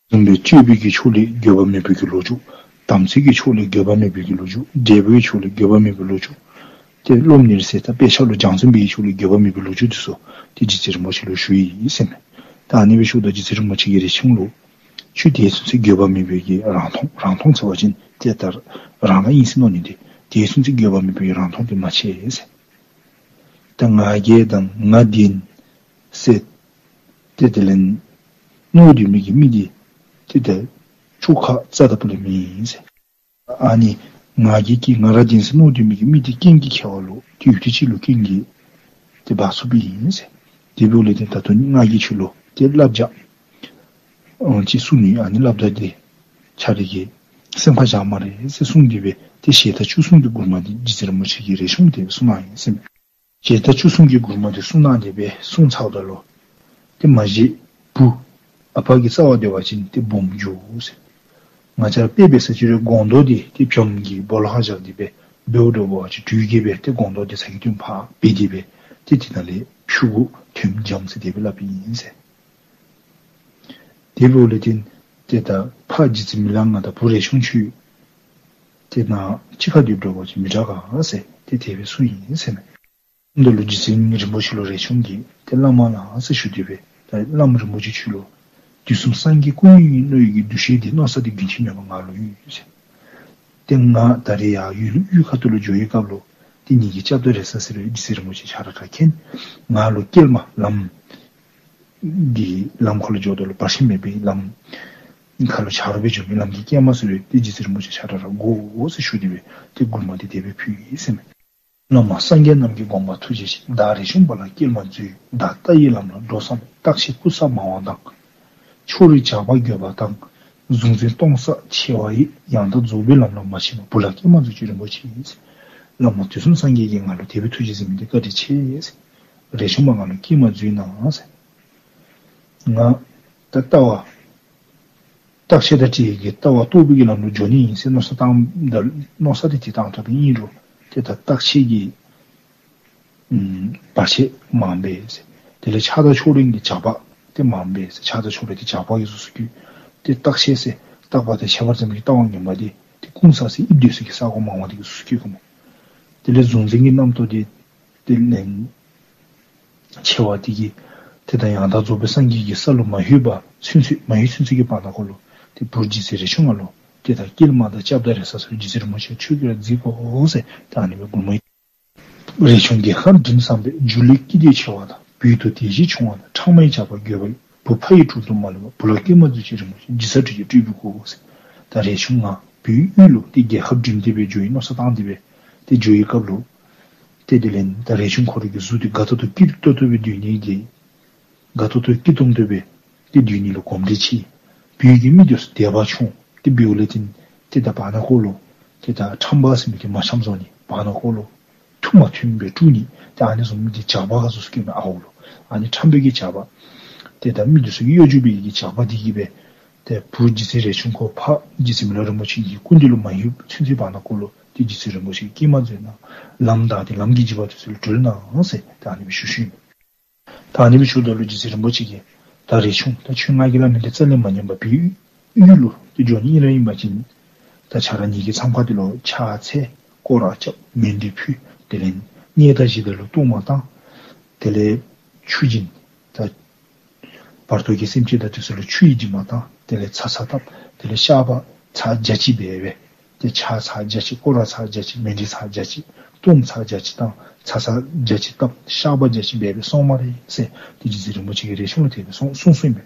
བཟུམ་སྦེ་སྤྱོད་པའི་གི་ཕྱོགས་ལས་འགྱོད་པ་མེད་པའི་གི་ལོ་རྒྱུས། དམ་ཚིག་གི་ཕྱོགས་ལས་འགྱོད་པ་མེད་པའི་གི་ལོ་རྒྱུས། འབྲས་བུའི་ཕྱོགས་ལས་འགྱོད་པ་མེད་པའི་ལོ་རྒྱུས། ཏེ་སློབ་གཉེར་ཟེར་ད་དཔེ་ཆ་ལུ་སྦྱང་བརྩོན་པའི་ཕྱོགས་ལས་འགྱོད་པ་མེད་པའི་ལོ་རྒྱུས་འདི་ཚུ་ཏེ་རྗེ་བཙུན་རིན་པོ་ཆེ་ལུ་ཞུ་ཡི་ཟེར་མས། ད་ཨ་ནི་སྦེ་ཞུཝ་ད་རྗེ་བཙུན་རིན་པོ་ཆེ་གིས་རས་ཆུང་ལུ་ཁྱོད་དེ་ཚུན་ཚོད་འགྱོད་པ་མེད་པའི་གི་རང་མཐོང་རང་མཐོང་ཟེར་བ་ཅིན་ཏེ་ད་རང་ར་ཨིན་ཟེར་མནོ་ནི་འདི། དེ་ཚུན་ཚོད་འགྱོད་པ་མེད་པའི་རང་མཐོང་འདི་མ་ཆེ་ཟེར། ད་ང་རྒྱལ་དང་ང་བདེན་ཟེར་ཏེ་དེ་ལས་མནོ་སྡོད་མི་གི་མི་འདི་ཏེ་ད་ཆོ་ག་རྩ་དང་པོ་ལས་མེད་ཟེར། ཨ་ནི་ང་རྒྱལ་གྱིས་ང་ར་བདེན་ཟེར་མནོ་སྡོད་མི་གི་མི་འདི་རྐྱེན་གྱིས་ཁྱེར་བ་ལུ་ཏེ་ཡུད་ཙམ་ཅིག་ལུ་རྐྱེན་གྱིས་ཏེ་འབག་ཚུགསཔ་ཨིན་ཟེར། དེ་འབདཝ་ལས་ཏེ་ད་ལྟོ་ང་གིས་ཁྱོད་ལུ་ཏེ་བསླབ་བྱ་ཨ་ཅིག་གསུང་ནི། ཨ་ནི་བསླབ་བྱ་འདི་ཁྱོད་ར་གིས་སེམས་ཁར་བཞག་སྨ་རེ་ཟེར་གསུངས་ཏེ་སྦེ་ཏེ་ཞལ་ཏ་བཅུ་གསུམ་གྱི་མགུར་མ་འདི་རྗེ་བཙུན་རིན་པོ་ཆེ་གིས་རས་ཆུང་ལུ་དེ་སྦེ་གསུངས་གནང་ཡི་ཟེར་མས། ཞལ་ཏ་བཅུ་གསུམ་གྱི་མགུར་མ་འདི་གསུངས་གནང་སྟེ་སྦེ་གསུངས་ཚརཝ་ད་ལུ་ཏེ་མ་གཞི་བུ་ཨ་པ་གི་རྩ་བ་འདི་འབད་བ་ཅིན་ཏེ་སྦོམ་འགྱོ་ཟེར། ང་བཅས་ར་དཔེ་འབད་ས་ཅིག་རུང་སྒོང་རྡོག་འདི་ཏེ་བྱེམ་གི་སྦོ་ལོགས་ཁར་བཞག་སྟེ་སྦེ་འབདཝ་ད་འབད་བ་ཅིན་དུས་ཀྱིས་སྦེ་ཏེ་སྒོང་རྡོག་འདི་ཚ་གི་ཏོག་ཏོ་ཕར་འབལ་ཏེ་སྦེ་ཏེ་དེ་ནང་ལས་ཕྱུ་གུ་ཐོནམ་འཇམ་ཟེར་དེ་སྦེ་སླབ་ཨིན་ཟེར། དེ་འབདཝ་ལས་ཏེ་ཏེ་ད་ཕ་རྗེ་བཙུན་མི་ལ་ང་དང་བུ་རས་ཆུང་ཁྱོད་ཏེ་ནཱ་གཅིག་ཁར་སྡོདཔ་འདྲཝ་ཅིག་མི་དྲག་ག་ཟེར་ཏེ་དེ་སྦེ་གསུངས་ཡི་ཟེར་མས། འདི་ལུ་རྗེ་བཙུན་རིན་པོ་ཆེ་ལུ་རས་ཆུང་གིས་ཏེ་བླ་མ་ལགས་ཟེར་ཞུ་སྟེ་སྦེ་ད་བླ་མ་རིན་པོ་ཆེ་ཁྱོད་ལུ་དུས་གསུམ་སངས་རྒྱས་སྐུ་ཡོད་ཡིན་མནོ་བའི་གི་འདུ་ཤེས་འདི་མནོ་བསམ་འདི་རྒྱུན་ཆད་མེད་པར་ང་ལུ་ཡོད་ཟེར། ཏེ་ང་ད་རེས་ཡར་ཡུལ་ཡུལ་ཁ་ཐུག་ལུ་འགྱོ་བའི་སྐབས་ལུ་ཏེ་ངེ་གི་སྐྱབས་དང་རེ་ས་ཟེར་བའི་རྗེ་བཙུན་རིན་པོ་ཆེ་ཁྱོད་ར་ར་མཁྱེན། ང་ལུ་སྐྱེལ་མ་ལམ་འདི་ལམ་ཁ་ལུ་འགྱོཝ་ད་ལུ་བར་ཆད་མེད་པའི་ལམ་ཁ་ལུ་ཆ་རོགས་སྦེ་འགྱོ་མི་ལམ་གྱི་སྐྱེལ་མ་ཟེར་བའི་ཏེ་རྗེ་བཙུན་རིན་པོ་ཆེ་ཁྱོད་ར་ར་དགོ་ཟེར་ཞུ་སྟེ་སྦེ་ཏེ་མགུར་མ་འདི་དེ་སྦེ་ཕུལ་ཡི་ཟེར་མས། བླ་མ་སངས་རྒྱས་རྣམས་ཀྱི་དགོངས་པ་ཐུགས་རྗེ་ཆེ། བདག་རས་ཆུང་པ་ལ་སྐྱེལ་མ་མཛོད། བདག་ལྟ་བའི་ལམ་ལ་འགྲོ་བསམ་མེད། རྟག་ཆད་ཀུན་བསལ་སྨྲ་བ་དང་། ཕྱོགས་རིས་ཇག་པ་འགྱོད་པ་དང་། གཟུང་འཛིན་སྟོང་བསལ་ཆེ་བ་ཡི། ཡང་དག་རྫོགས་པའི་ལམ་ལ་མ་ཆས་པར། བུ་ལ་སྐྱེལ་མ་མཛོད་ཅིག་རིན་པོ་ཆེ། བླ་མ་དུས་གསུམ་སངས་རྒྱས་ཀྱིས་ང་ལུ་དེ་སྦེ་ཐུགས་རྗེ་གཟིགས་མི་འདི་བཀའ་དྲིན་ཆེ། རས་ཆུང་པ་ང་ལུ་སྐྱེལ་མ་མཛོད་གནང་ཟེར། ང་ད་ལྟ་བ་རྟག་ཆད་དང་བྲལ་གྱི་ལྟ་བ་རྟོགས་པའི་གི་ལམ་ལུ་འགྱོ་ནི་ཨིན་ཟེར་མནོ་བསམ་བཏང་ད་མནོ་བསམ་འདི་ཏེ་བཏང་དོ་ཨིན་རུང་ ཏེ་ད་རྟག་ཆད་ཀྱི་ཨམ་བར་ཆད་མངམ་སྦེ་ཟེར། དེ་ལས་ཆགས་སྡང་ཕྱོགས་རིས་ཀྱི་ཇག་པ་ཏེ་མངམ་སྦེ་ཟེར། ཆགས་སྡང་ཕྱོགས་རིས་ཏེ་ཇག་པ་གིས་སོ་སོ་གི་ཏེ་རྟག་ཆད་ཟེར་རྟག་པ་དང་ཁྱད་པར་འཛིན་པའི་ལྟ་བ་ངན་པ་འདི་ཏེ་ཀུན་བསལ་ཟེར་ཡིད་སྡུད་ས་གི་ས་གོ་མང་བ་འདི་གིས་སོ་སོ་གི་གོ་མས། དེ་ལས་གཟུང་འཛིན་གྱི་རྣམ་རྟོག་འདི་ཏེ་ལན་ཆེ་བ་འདི་གིས་ཏེ་ད་ཡང་དག་རྫོགས་པའི་སངས་རྒྱས་ཀྱི་ས་ལུ་མ་ལྷོད་པ་ཚུན་ཚོད་མ་ལྷོད་ཚུན་ཚོད་ཀྱི་བར་ན་ཁོ་ལུ་ཏེ་བུ་རྗེ་བཙུན་རས་ཆུང་ང་ལུ་ཏེ་ད་སྐྱེལ་མ་དང་སྐྱབས་དང་རེ་ས་ཟེར་རྗེ་བཙུན་རིན་པོ་ཆེ་ཁྱོད་ཀྱིས་ར་གཟིགས་དགོ་ཟེར་ད་ཨ་ནི་སྦེ་མགུར་མ་རས་ཆུང་རྒྱལ་ཁབ་འགྲིམ་བསམ་པའི། སྒྱུ་ལུས་སྐྱིད་འདོད་ཆེ་བ་དང་། བོད་དུ་དེ་བཞིན་བྱུང་བ་ན། ཕྲ་མའི་ཇག་པ་རྒོད་པོ་ཡིས། བུ་ཕ་ཡི་དྲུང་དུ་མ་ལུས་པ། བུ་ལོན་སྐྱེལ་མ་མཛོད་ཅིག་རིན་པོ་ཆེ། རྗེ་ས་ཁྲི་ཡི་སྤྲུལ་པའི་སྐུ་ཟེར། ད་རས་ཆུང་ང་བོད་ཡུལ་ལུ་ཏེ་རྒྱལ་ཁབ་འགྲིམ་སྟེ་སྦེ་འགྱོ་བའི་མནོ་བསམ་བཏང་སྟེ་སྦེ་ཏེ་འགྱོ་བའི་སྐབས་ལུ་ཏེ་དེ་ལས་ད་རས་ཆུང་ཁོ་ར་གི་གཟུགས་འདི་དགའ་ཏོག་ཏོ་སྐྱིད་ཏོག་ཏོ་སྦེ་སྡོད་ནི་གི་དགའ་ཏོག་ཏོ་སྐྱིད་ཏོང་ཏོ་སྦེ་ཏེ་སྡོད་ནི་ལུ་གོམས་འདྲིས་ཆེ། བོད་ཀྱི་མི་འདི་ཚུ་དད་པ་ཆུང་། ཏེ་བོད་ལས་ཏེ་ཏེ་ད་བར་ན་ཁོ་ལུ་ཏེ་ད་ཁྲམ་པ་ཟེར་མི་འདི་མ་འཆམ་བཟོ་ནི། བར་ན་ཁོ་ལུ་ཐུགས་མ་མཐུན་པའི་དཀྲུག་ནི། ཏེ་ཨ་ནི་བཟུམ་འདི་ཇག་པ་ག་ཚོད་སྐྱེལ་མི་ཨའོ་ལོ། ཨ་ནི་ཁྲམ་པའི་གི་ཇག་པ། ཏེ་ད་མི་འདི་ཚུ་གི་གཡོ་སྒྱུ་འབད་ནི་གི་ཇག་པ་འདི་གིས་སྦེ་ཏེ་བུ་རྗེ་བཙུན་རས་ཆུང་ཁོ་ཕ་རྗེ་བཙུན་མི་ལ་རིན་པོ་ཆེ་གི་སྐུ་མདུན་ལུ་མ་ལྷོད་ཚུན་ཚོད་བར་ན་ཁོ་ལུ་ཏེ་རྗེ་བཙུན་རིན་པོ་ཆེ་གིས་སྐྱེལ་མ་མཛོད་གནང་། ལམ་བདའ་སྟེ་ལམ་གྱི་འཇིགས་པ་འདི་ཚུ་ལུ་སྒྲོལ་གནང་ཟེར་ད་ཨ་ནི་སྦེ་ཞུ་ཞུཝ་ཨིན། ད་ཨ་ནི་སྦེ་ཞུཝ་ད་ལུ་རྗེ་བཙུན་རིན་པོ་ཆེ་གིས་ད་རས་ཆུང་ད་ཁྱོད་ང་གིས་སླབ་མི་འདི་རྩ་ལས་མ་ཉན་པར་བོད་ཡུལ་ལུ་ཏེ་འགྱོ་ནི་ཨིན་ར་ཨིན་པ་ཅིན་ད་ཁྱོད་ར་ངེ་གི་མཚམས་ཁང་འདི་ལུ་ཕྱག་འཚལ་སྐོར་ར་རྐྱབ་མཎྜལ་ཕུལ། དེ་ལས་གཉེར་དང་བཞེས་དང་ལུ་བཏུབ་མ་བཏང་། དེ་ལས་ཆུ་སྦྱིན་ད་བར་དོ་གི་སེམས་ཅན་དང་དེ་ཚུ་ལུ་ཆུ་ཡི་སྦྱིན་པ་བཏང་། དེ་ལས་ཚ་ཚ་བཏབ། དེ་ལས་བཤགས་པ་ཚར་བརྒྱ་ཅིག་འབད་སྦེ་ཏེ་ཕྱག་ཚར་བརྒྱ་ཅིག་སྐོར་ར་ཚར་བརྒྱ་ཅིག་མཎྜལ་ཚར་བརྒྱ་ཅིག་གཏོརམ་ཚར་བརྒྱ་ཅིག་བཏང་། ཚ་ཚ་བརྒྱ་ཅིག་བཏབ། བཤགས་པ་བརྒྱ་ཅིག་འབད་སྦེ་སོང་སྨ་རེ་ཟེར་ཏེ་རྗེ་བཙུན་རིན་པོ་ཆེ་གིས་རས་ཆུང་ལུ་དེ་སྦེ་གསུངས་གསུངས་གསུངསམ་མས།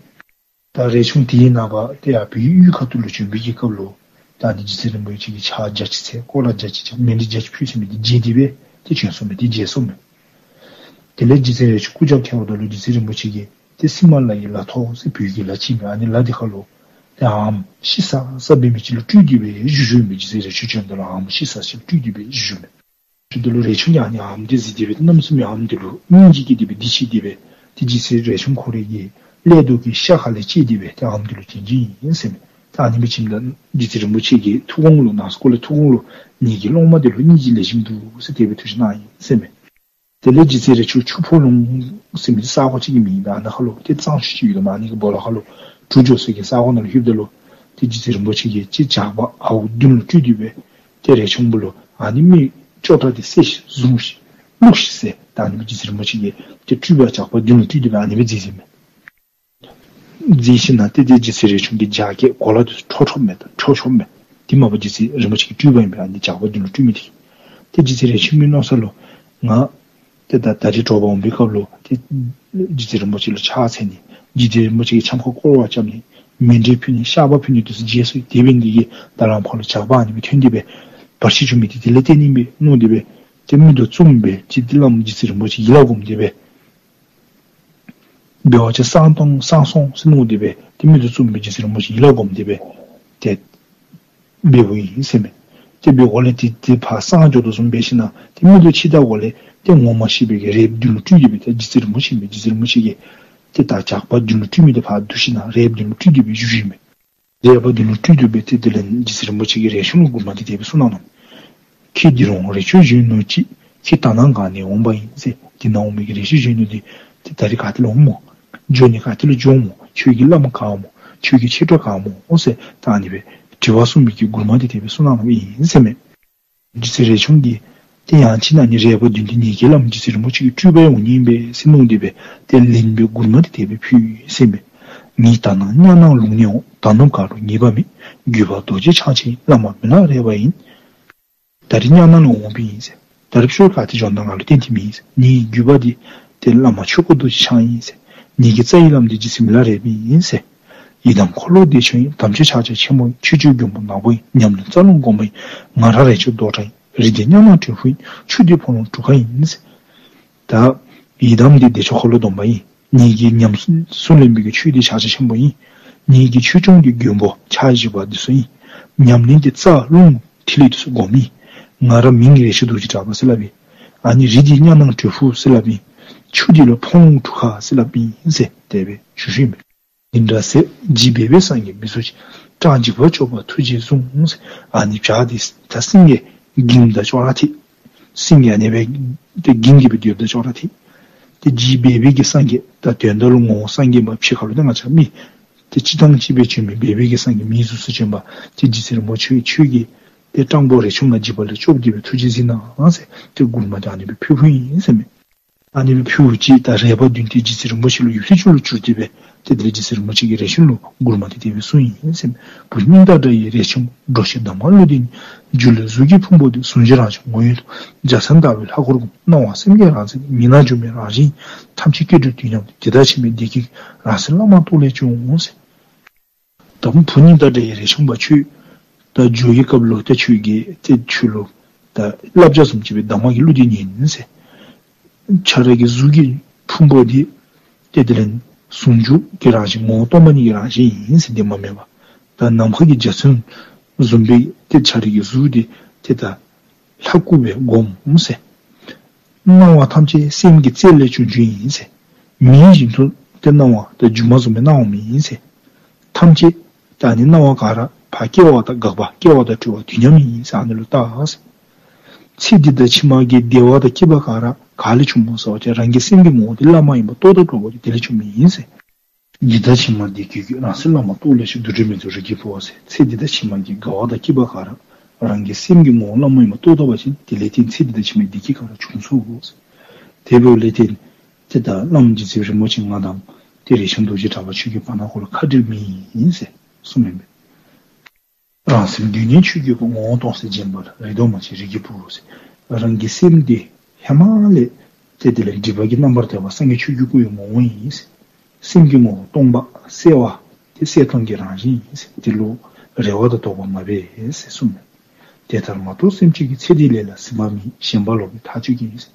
ད་རས་ཆུང་དེའི་ནངས་པ་ཏེ་ཡར་བོད་ཡུལ་ཁ་ཐུག་ལུ་བྱོན་པའི་གི་སྐབས་ལུ་ད་ཨ་ནི་རྗེ་བཙུན་རིན་པོ་ཆེ་གིས་ཕྱག་བརྒྱ་ཅིག་འཚལ་སྐོར་ར་བརྒྱ་ཅིག་རྐྱབ་མཎྜལ་བརྒྱ་ཅིག་ཕུལ་ཟེར་མི་འདི་བརྗེད་དེ་སྦེ་ཏེ་བྱོན་སོང་མས། ཏེ་བརྗེད་སོང་མས། དེ་ལས་རྗེ་བཙུན་རས་ཆུང་སྐུ་རྒྱབ་ཐལཝ་ད་ལུ་རྗེ་བཙུན་རིན་པོ་ཆེ་གིས་ཏེ་སི་མ་ལ་ཡི་ལ་ཐོག་ཟེར་བོད་ཀྱི་ལ་ཅིག་མས། ཨ་ནི་ལ་འདི་ཁ་ལུ་ཏེ་ཨམ་ཤི་ས་ས་འབད་མི་ཅིག་ལུ་སྤྲུལ་ཏེ་སྦེ་བཞུགས་བཞུགསཔ་མས། རྗེ་བཙུན་རས་ཆུང་བྱོནམ་ད་ལུ་ཨམ་ཤི་ས་ཅིག་ལུ་སྤྲུལ་ཏེ་སྦེ་བཞུགས་བཞུགསཔ་མས། ཞུཝ་ད་ལུ་རས་ཆུང་གིས་ཨ་ནི་ཨམ་འདི་གཟིགས་ཏེ་སྦེ་གནམ་མེད་ས་མེད་ཨམ་འདི་ལུ་སྙིང་རྗེ་སྐྱེས་ཏེ་སྦེ་འདི་ཅིག་སྟེ་སྦེ་ཏེ་རྗེ་བཙུན་རས་ཆུང་ཁོ་རའི་གི་ཀླད་དོ་གི་ཤ་ཁ་ལས་སྐྱེས་ཏེ་སྦེ་ཏེ་ཨམ་འདི་ལུ་བྱིན་བྱིནམ་ཨིན་ཟེར་མས། ད་ཨ་ནི་སྦེ་བྱིནམ་ད་རྗེ་བཙུན་རིན་པོ་ཆེ་གིས་ཐུགས་དགོངས་ལུ་ནང་སྐོར་ལས་ཐུགས་དགོངས་ལུ་ངེ་གི་སློབ་མ་འདི་ལུ་སྙིང་རྗེ་ལེགས་ཤོམ་འདུག་ཟེར་དེ་སྦེ་ཐུགས་བཞེད་གནང་ཡི་ཟེར་མས། དེ་ལས་རྗེ་བཙུན་རས་ཆུང་ཆུ་ཕོ་ལུང་ཟེར་མི་ས་གོ་ཅིག་གི་མིང་ཨིན་པས། ཨ་ནཱ་ཁ་ལུ་ཏེ་གཙང་ཆུ་ཅིག་ཡོད་དོ་མས། ཨ་ནི་གི་སྦོ་ལོགས་ཁ་ལུ་གྲུ་འགྱོ་ས་གི་ས་གོ་ནང་ལུ་ལྷོདཔ་ད་ལུ་ཏེ་རྗེ་བཙུན་རིན་པོ་ཆེ་གིས་ཅིག་ཇག་པ་ཨརཝ་བདུན་ལུ་སྤྲུལ་ཏེ་སྦེ་ཏེ་རས་ཆུང་བུ་ལུ་ཨ་ནི་མི་ཅོག་འཐདཔ་འདི་བསད་ཤིག་བཟུང་ཤིག་བླུགས་ཤིག་ཟེར་ད་ཨ་ནི་སྦེ་རྗེ་བཙུན་རིན་པོ་ཆེ་གིས་ཏེ་སྤྲུལ་པ་ཇག་པ་བདུན་ལུ་སྤྲུལ་ཏེ་སྦེ་ཨ་ནི་སྦེ་མཛད་མཛདཔ་མས། མཛད་ཞིནམ་ཏེ་ཏེ་རྗེ་བཙུན་རས་ཆུང་གི་རྒྱབ་ཁར་གོ་ལ་འདི་ཚུ་འཕྲོག་འཕྲོགཔ་མས། ད་འཕྲོག་འཕྲོགཔ་མས། དེ་མ་པ་རྗེ་བཙུན་རིན་པོ་ཆེ་གི་སྤྲུལ་པ་ཨིན་པས། ཨ་ནི་ཇག་པ་བདུན་ལུ་སྤྲུལ་མི་འདི་གིས། ཏེ་རྗེ་བཙུན་རས་ཆུང་གི་མནོ་ས་ལུ་ང་ཏེ་ད་ད་རིས་དྲོ་པ་འོང་པའི་སྐབས་ལུ་ཏེ་རྗེ་བཙུན་རིན་པོ་ཆེ་ལུ་ཕྱག་འཚལ་ནི། རྗེ་བཙུན་རིན་པོ་ཆེ་གི་འཆམ་ཁར་སྐོར་ར་རྐྱབ་ནི། མཎྜལ་ཕུལ་ནི། བཤགས་པ་ཕུལ་ནི་འདི་ཚུ་བརྗེད་སོ་ཡི། དེ་འབད་ནི་འདི་གིས་ད་ལམ་ཁ་ལུ་ཇག་པ་ཨ་ནི་སྦེ་ཐོན་ཏེ་སྦེ་བར་ཆད་བྱུང་མི་འདི་དེ་ལས་བརྟེན་ནི་ཨིན་པས་མནོ་སྟེ་སྦེ་ཏེ་མིག་ཏོ་བཙུམ་སྦེ་ཅིག་ཏེ་བླམ་རྗེ་བཙུན་རིན་པོ་ཆེ་ཡིད་ལ་བསྒོམས་ཏེ་སྦེ་འབད་བ་ཅིན་སངས་སོང་སངས་སོང་ཟེར་མནོ་སྟེ་སྦེ་ཏེ་མིག་ཏོ་བཙུམ་སྦེ་རྗེ་བཙུན་རིན་པོ་ཆེ་ཡིད་ལ་བསྒོམས་ཏེ་སྦེ་ཏེ་འབདཝ་ཨིན་ཟེར་མས། ཏེ་འབདཝ་ལས་ཏེ་ཏེ་ཕར་སངས་འགྱོ་དོ་བཟུམ་འབད་ཞིནམ་ཏེ་མིག་ཏོ་ཕྱེ་ད་འོག་ལས་ཏེ་ངོ་མ་ཤེས་པའི་གི་རལཔ་བདུན་ལུ་སྤྲུལ་ཏེ་སྦེ་ཏེ་རྗེ་བཙུན་རིན་པོ་ཆེ་མས། རྗེ་བཙུན་རིན་པོ་ཆེ་གིས་ཏེ་ད་ཇག་པ་བདུན་ལུ་སྤྲུལ་མི་འདི་ཕར་བསྡུ་ཞིནམ་རལཔ་བདུན་ལུ་སྤྲུལ་ཏེ་སྦེ་བཞུགས་བཞུགསཔ་མས། རལ་པ་འདི་ལུ་སྤྲུལ་ཏེ་སྦེ་ཏེ་དེ་ལས་རྗེ་བཙུན་རིན་པོ་ཆེ་གིས་རས་ཆུང་ལུ་མགུར་མ་འདི་དེ་སྦེ་གསུངས་གནངམ་མས། ཁྱེད་འདི་རུང་རས་ཆུང་གཞོན་ནུ་ཅིག། ཁྱེད་ད་ནངས་གང་ནས་འོངས་པ་ཡིན་ཟེར། འདི་ནཱ་འོང་མི་གི་རས་ཆུང་གཞོན་ནུ་འདི་ཏེ་ད་རིས་ག་ཏེ་ལུ་འོངམ་སྨོ། འགྱོ་ནི་ག་ཏེ་ལུ་འགྱོཝ་སྨོ། ཁྱོད་ཀྱི་བླམ་ག་སྨོ། ཁྱོད་ཀྱི་མཆེད་གྲོགས་ག་སྨོ་ཟེར་ད་ཨ་ནི་སྦེ་དྲི་བ་གསུངས་མི་གི་མགུར་མ་འདི་དེ་སྦེ་གསུངས་གནངམ་ཨིན་ཟེར་མས། རྗེ་བཙུན་རས་ཆུང་གིས་ཏེ་ཡང་ཅིན་ཨ་ནི་རལ་པ་བདུན་འདི་ངེ་གི་བླམ་རྗེ་བཙུན་རིན་པོ་ཆེ་གི་སྤྲུལ་པ་ཡང་འོང་ནི་ཨིན་པས་ཟེར་མནོ་སྟེ་སྦེ་ཏེ་ལན་སྦེ་མགུར་མ་འདི་དེ་སྦེ་ཕུལ་ཡི་ཟེར་མས། ངེད་ད་ནངས་གཉའ་ནང་ལུང་ནས་འོངས། ད་ནུབ་ག་རུ་ངེས་པ་མེད། བརྒྱུད་པ་རྡོ་རྗེ་འཆང་ཆེན་བླ་མ་མི་ལ་རས་པ་ཡིན། ད་རིས་གཉའ་ནང་ལུ་འོངམ་ཨིན་ཟེར། ད་རིས་ཕྱོགས་ག་ཏེ་འགྱོ་ན་ང་ལུ་བསྟན་ཏེ་མེད་ཟེར། ངེའི་བརྒྱུད་པ་འདི་ཏེ་བླ་མ་ཆོས་སྐུ་རྡོ་རྗེ་འཆང་ཡིན་ཟེར། ངེ་གི་རྩ་བའི་བླམ་འདི་རྗེ་བཙུན་མི་ལ་རས་པ་ཡིན་ཟེར། ཡི་དམ་འཁོར་ལོ་བདེ་མཆོག་ཡིན། དམ་ཆོས་ཕྱག་རྒྱ་ཆེན་པོ་ཡིན། ཆོས་སྤྱོད་མགོན་པོ་ནག་པོ་ཡིན། ཉམས་ལེན་རྩ་རླུང་སྒོམ་པ་ཡིན། ང་རང་རས་ཆུང་རྡོར་གྲགས་ཡིན། རིགས་ལྡན་གཉའ་ནང་དྲིལ་བུ་ཡིན། ཆུ་འདི་ཕོ་ལོང་གྲུ་ཁ་ཡིན་ཟེར། ད་ཡི་དམ་འདི་བདེ་མཆོག་འཁོར་ལོ་སྡོམ་པ་ཡིན། ངེ་གི་ཉམས་སུ་ལེན་པའི་གི་ཆོས་འདི་ཕྱག་རྒྱ་ཆེན་པོ་ཡིན། ངེ་གི་ཆོས་སྐྱོང་འདི་མགོན་པོ་ཕྱག་བཞི་པ་འདི་ཚུ་ཡིན། ཉམས་ལེན་འདི་རྩ་རླུང་ཐིག་ལེ་འདི་ཚུ་སྒོམ་ཡིན། ང་ར་མིང་རས་ཆུང་རྡོ་རྗེ་གྲགས་པ་ཟེར་སླབ་ཨིན། ཨ་ནི་རིགས་འདི་གཉའ་ནང་དྲིལ་བུ་ཟེར་སླབ་ཨིན། ཆུ་འདི་ལུ་ཕོ་ལོང་གྲུ་ཁ་ཟེར་སླབ་ཨིན་ཟེར་དེ་སྦེ་ཞུ་ཞུཝ་ཨིན་པས། འདི་འདྲ་ཟེར་བགྱིས་པས་སངས་རྒྱས་མི་གཟུགས་ཅན། སྐྲག་འཇིགས་པ་སྐྱོབ་པ་ཐུགས་རྗེས་བཟུང་ཟེར། ཨ་ནི་བྱ་འདི་ད་སེང་གེ་འགྱིང་དང་ཅོག་ར་འཐདཔ། སེང་གེ་ཨ་ནི་སྦེ་ཏེ་འགྱིང་གི་སྦེ་སྡོདཔ་ད་ཅོག་ར་འཐད། ཏེ་རྗེ་འབད་པའི་གི་སངས་རྒྱས་ད་དོན་དག་ལུ་ངོ་བོ་སངས་རྒྱས་མ་ཕྱི་ཁ་ལུ་ཏེ་ང་བཅས་མི་ཏེ་སྤྱིར་བཏང་སྤྱི་སྦེ་བྱོན་མི་འབད་པའི་གི་སངས་རྒྱས་མི་ཡི་གཟུགས་སུ་བྱོན་པ་ཏེ་རྗེ་བཙུན་རིན་པོ་ཆེ་ཁྱོད་ཀྱིས་ཏེ་སྤྲང་པོ་རས་ཆུང་ལ་འཇིགས་པ་ལས་སྐྱོབ་སྟེ་སྦེ་ཐུགས་རྗེས་གཟིགས་གནང་ཟེར་ཏེ་མགུར་མ་འདི་ཨ་ནི་སྦེ་ཕུལ་ཕུལཝ་ཨིན་ཟེར་མས། ཨ་ནི་སྦེ་ཕུལཝ་ཅིག་ད་རས་པ་བདུན་ཏེ་རྗེ་བཙུན་རིན་པོ་ཆེ་ལུ་ཡུདཔ་ཐེངས་ཅིག་ལུ་འགྱུར་ཏེ་སྦེ་ཏེ་དེ་ལས་རྗེ་བཙུན་རིན་པོ་ཆེ་གིས་རས་ཆུང་ལུ་མགུར་མ་འདི་དེ་སྦེ་གསུངས་ཡི་ཟེར་མས། བུ་སྙིང་དང་འདྲ་བའི་རས་ཆུང་འགྲོ་ཞིག་གདམས་ངག་གླུ་འདི་ཉིད། སྒྱུ་ལུས་གཟུགས་ཀྱི་ཕུང་པོ་འདི། གཟུང་བྱས་རང་བཞིན་ངོ་ཡི་དོན། འཇའ་ཚོན་ཟླ་བའི་ལྷ་འཁོར་བསྒོམ། སྣང་བ་སེམས་ཀྱི་རང་མཚན་ཉིད། ཉི་མ་སྒྱུ་མའི་རང་བཞིན་ཡིན། ཐམས་ཅད་སྐྱེ་འགྲོའི་དུས་མཉམ་སྟེ། འདི་དག་ཕྱི་མའི་བདེ་སྐྱིད་ཀྱི། རང་སེམས་བླ་མ་རྟོགས་ལས་བྱུང་ཟེར། ད་བུ་སྙིང་དང་འདྲ་བའི་རས་ཆུང་པ་ཁྱོད་ད་འགྱོ་བའི་སྐབས་ལུ་ཏེ་ཁྱོད་ཀྱིས་ཏེ་ཁྱོད་ལུ་ད་བསླབ་བྱ་བཟུམ་ཅིག་སྦེ་གདམས་ངག་གི་གླུ་འདི་ཉན་ཟེར། ཁྱོད་ར་གི་གཟུགས་ཀྱི་ཕུང་པོ་འདི་ཏེ་དེ་ལས་ཟུང་འཇུག་གི་རང་བཞིན་ངོ་བོ་སྟོང་པ་ཉིད་ཀྱི་རང་བཞིན་ཨིན་ཟེར། འདི་མ་མེད་པ། ད་ནམ་མཁའ་གི་འཇའ་ཚོན་བཟུམ་སྦེ་ཏེ་ཁྱོད་ར་གི་གཟུགས་འདི་ཏེ་ད་ལྷ་སྐུ་སྦེ་བསྒོམ་ཟེར། སྣང་བ་ཐམས་ཅད་སེམས་ཀྱི་རྩལ་ལས་བྱུང་བྱུངམ་ཨིན་ཟེར། མིའི་བཞིན་དུ་ཏེ་སྣང་བ་ད་སྒྱུ་མ་བཟུམ་སྦེ་སྣང་འོངམ་ཨིན་ཟེར། ཐམས་ཅད་ད་ཨ་ནི་སྣང་བ་ག་ར་ཕར་སྐྱེ་བ་དང་འགག་པ་སྐྱེ་བ་དང་འཁྲུལ་བ་དུས་མཉམ་ཨིན་ཟེར། ཨ་ནི་ལུ་བལྟ་ཟེར། ཚེ་འདི་དང་ཕྱི་མ་གི་བདེ་བ་དང་སྐྱིད་པ་ག་ར་ག་ལས་བྱུངམ་སྨོ་ཟེར་བ་ཅིན་རང་གི་སེམས་ཀྱི་ངོ་བོ་འདི་བླ་མ་ཡིན་པ་རྟོགས་དང་གྲོགས་པ་དེ་དེ་ལས་བྱུངམ་ཨིན་ཟེར། འདི་དག་ཕྱི་མ་བདེ་སྐྱིད་ཀྱི། རང་སེམས་བླ་མ་རྟོགས་ལས་བྱུང་། འདུ་འབྲལ་མེད་རྫོགས་རིགས་ཀྱི་བུ་ཟེར། ཚེ་འདི་དང་ཕྱི་མ་གི་དགའ་བ་དང་སྐྱིད་པ་ག་ར་རང་གི་སེམས་ཀྱི་ངོ་བོ་བླ་མ་ཡིན་པ་རྟོགས་ད་པ་ཅིན་དེ་ལས་བརྟེན་ཚེ་འདི་དང་ཕྱི་མའི་བདེ་སྐྱིད་ག་ར་བྱུང་ཚུགས་ཟེར། དེ་འབདཝ་ལས་བརྟེན་ཏེ་ད་བླམ་རྗེ་བཙུན་རིན་པོ་ཆེ་ང་དང་ཏེ་རས་ཆུང་རྡོ་རྗེ་གྲགས་པ་ཁྱོད་ཀྱི་བར་ན་ཁོ་ལུ་ཁ་འབྲལ་མེད་ཨིན་ཟེར་གསུངམ་ཨིན་པས། རང་སེམས་སྡུག་བསྔལ་ཆོས་ཀྱི་སྐུ། ངོ་བོ་སྟོང་གསལ་རྗེན་པ་ལ། རེ་དོགས་མ་མཆིས་རིགས་ཀྱི་བུ་ཟེར། རང་གི་སེམས་འདི་ཧེ་མ་ལས་ཏེ་དེ་ལས་སྒྲིབ་པ་གིས་རྣམ་པར་དག་པ་སངས་རྒྱས་ཆོས་ཀྱི་སྐུ་ཡི་ངོ་བོ་ཨིན་ཟེར། སེམས་ཀྱི་ངོ་བོ་སྟོང་པ་གསལ་བ་དེ་གསལ་སྟོང་གི་རང་བཞིན་ཨིན་ཟེར། དེ་ལུ་རེ་བ་དང་དོགས་པ་མ་འབད་ཟེར་གསུངམ་མས། དེ་ལྟར་མ་རྟོགས་སེམས་ཅན་གྱི། ཚེ་འདིའི་ལས་ལ་ཟིན་པ་མེད། ཞེན་པ་ལོག་པའི་མཐའ་གཅོད་ཀྱིས་ཟེར།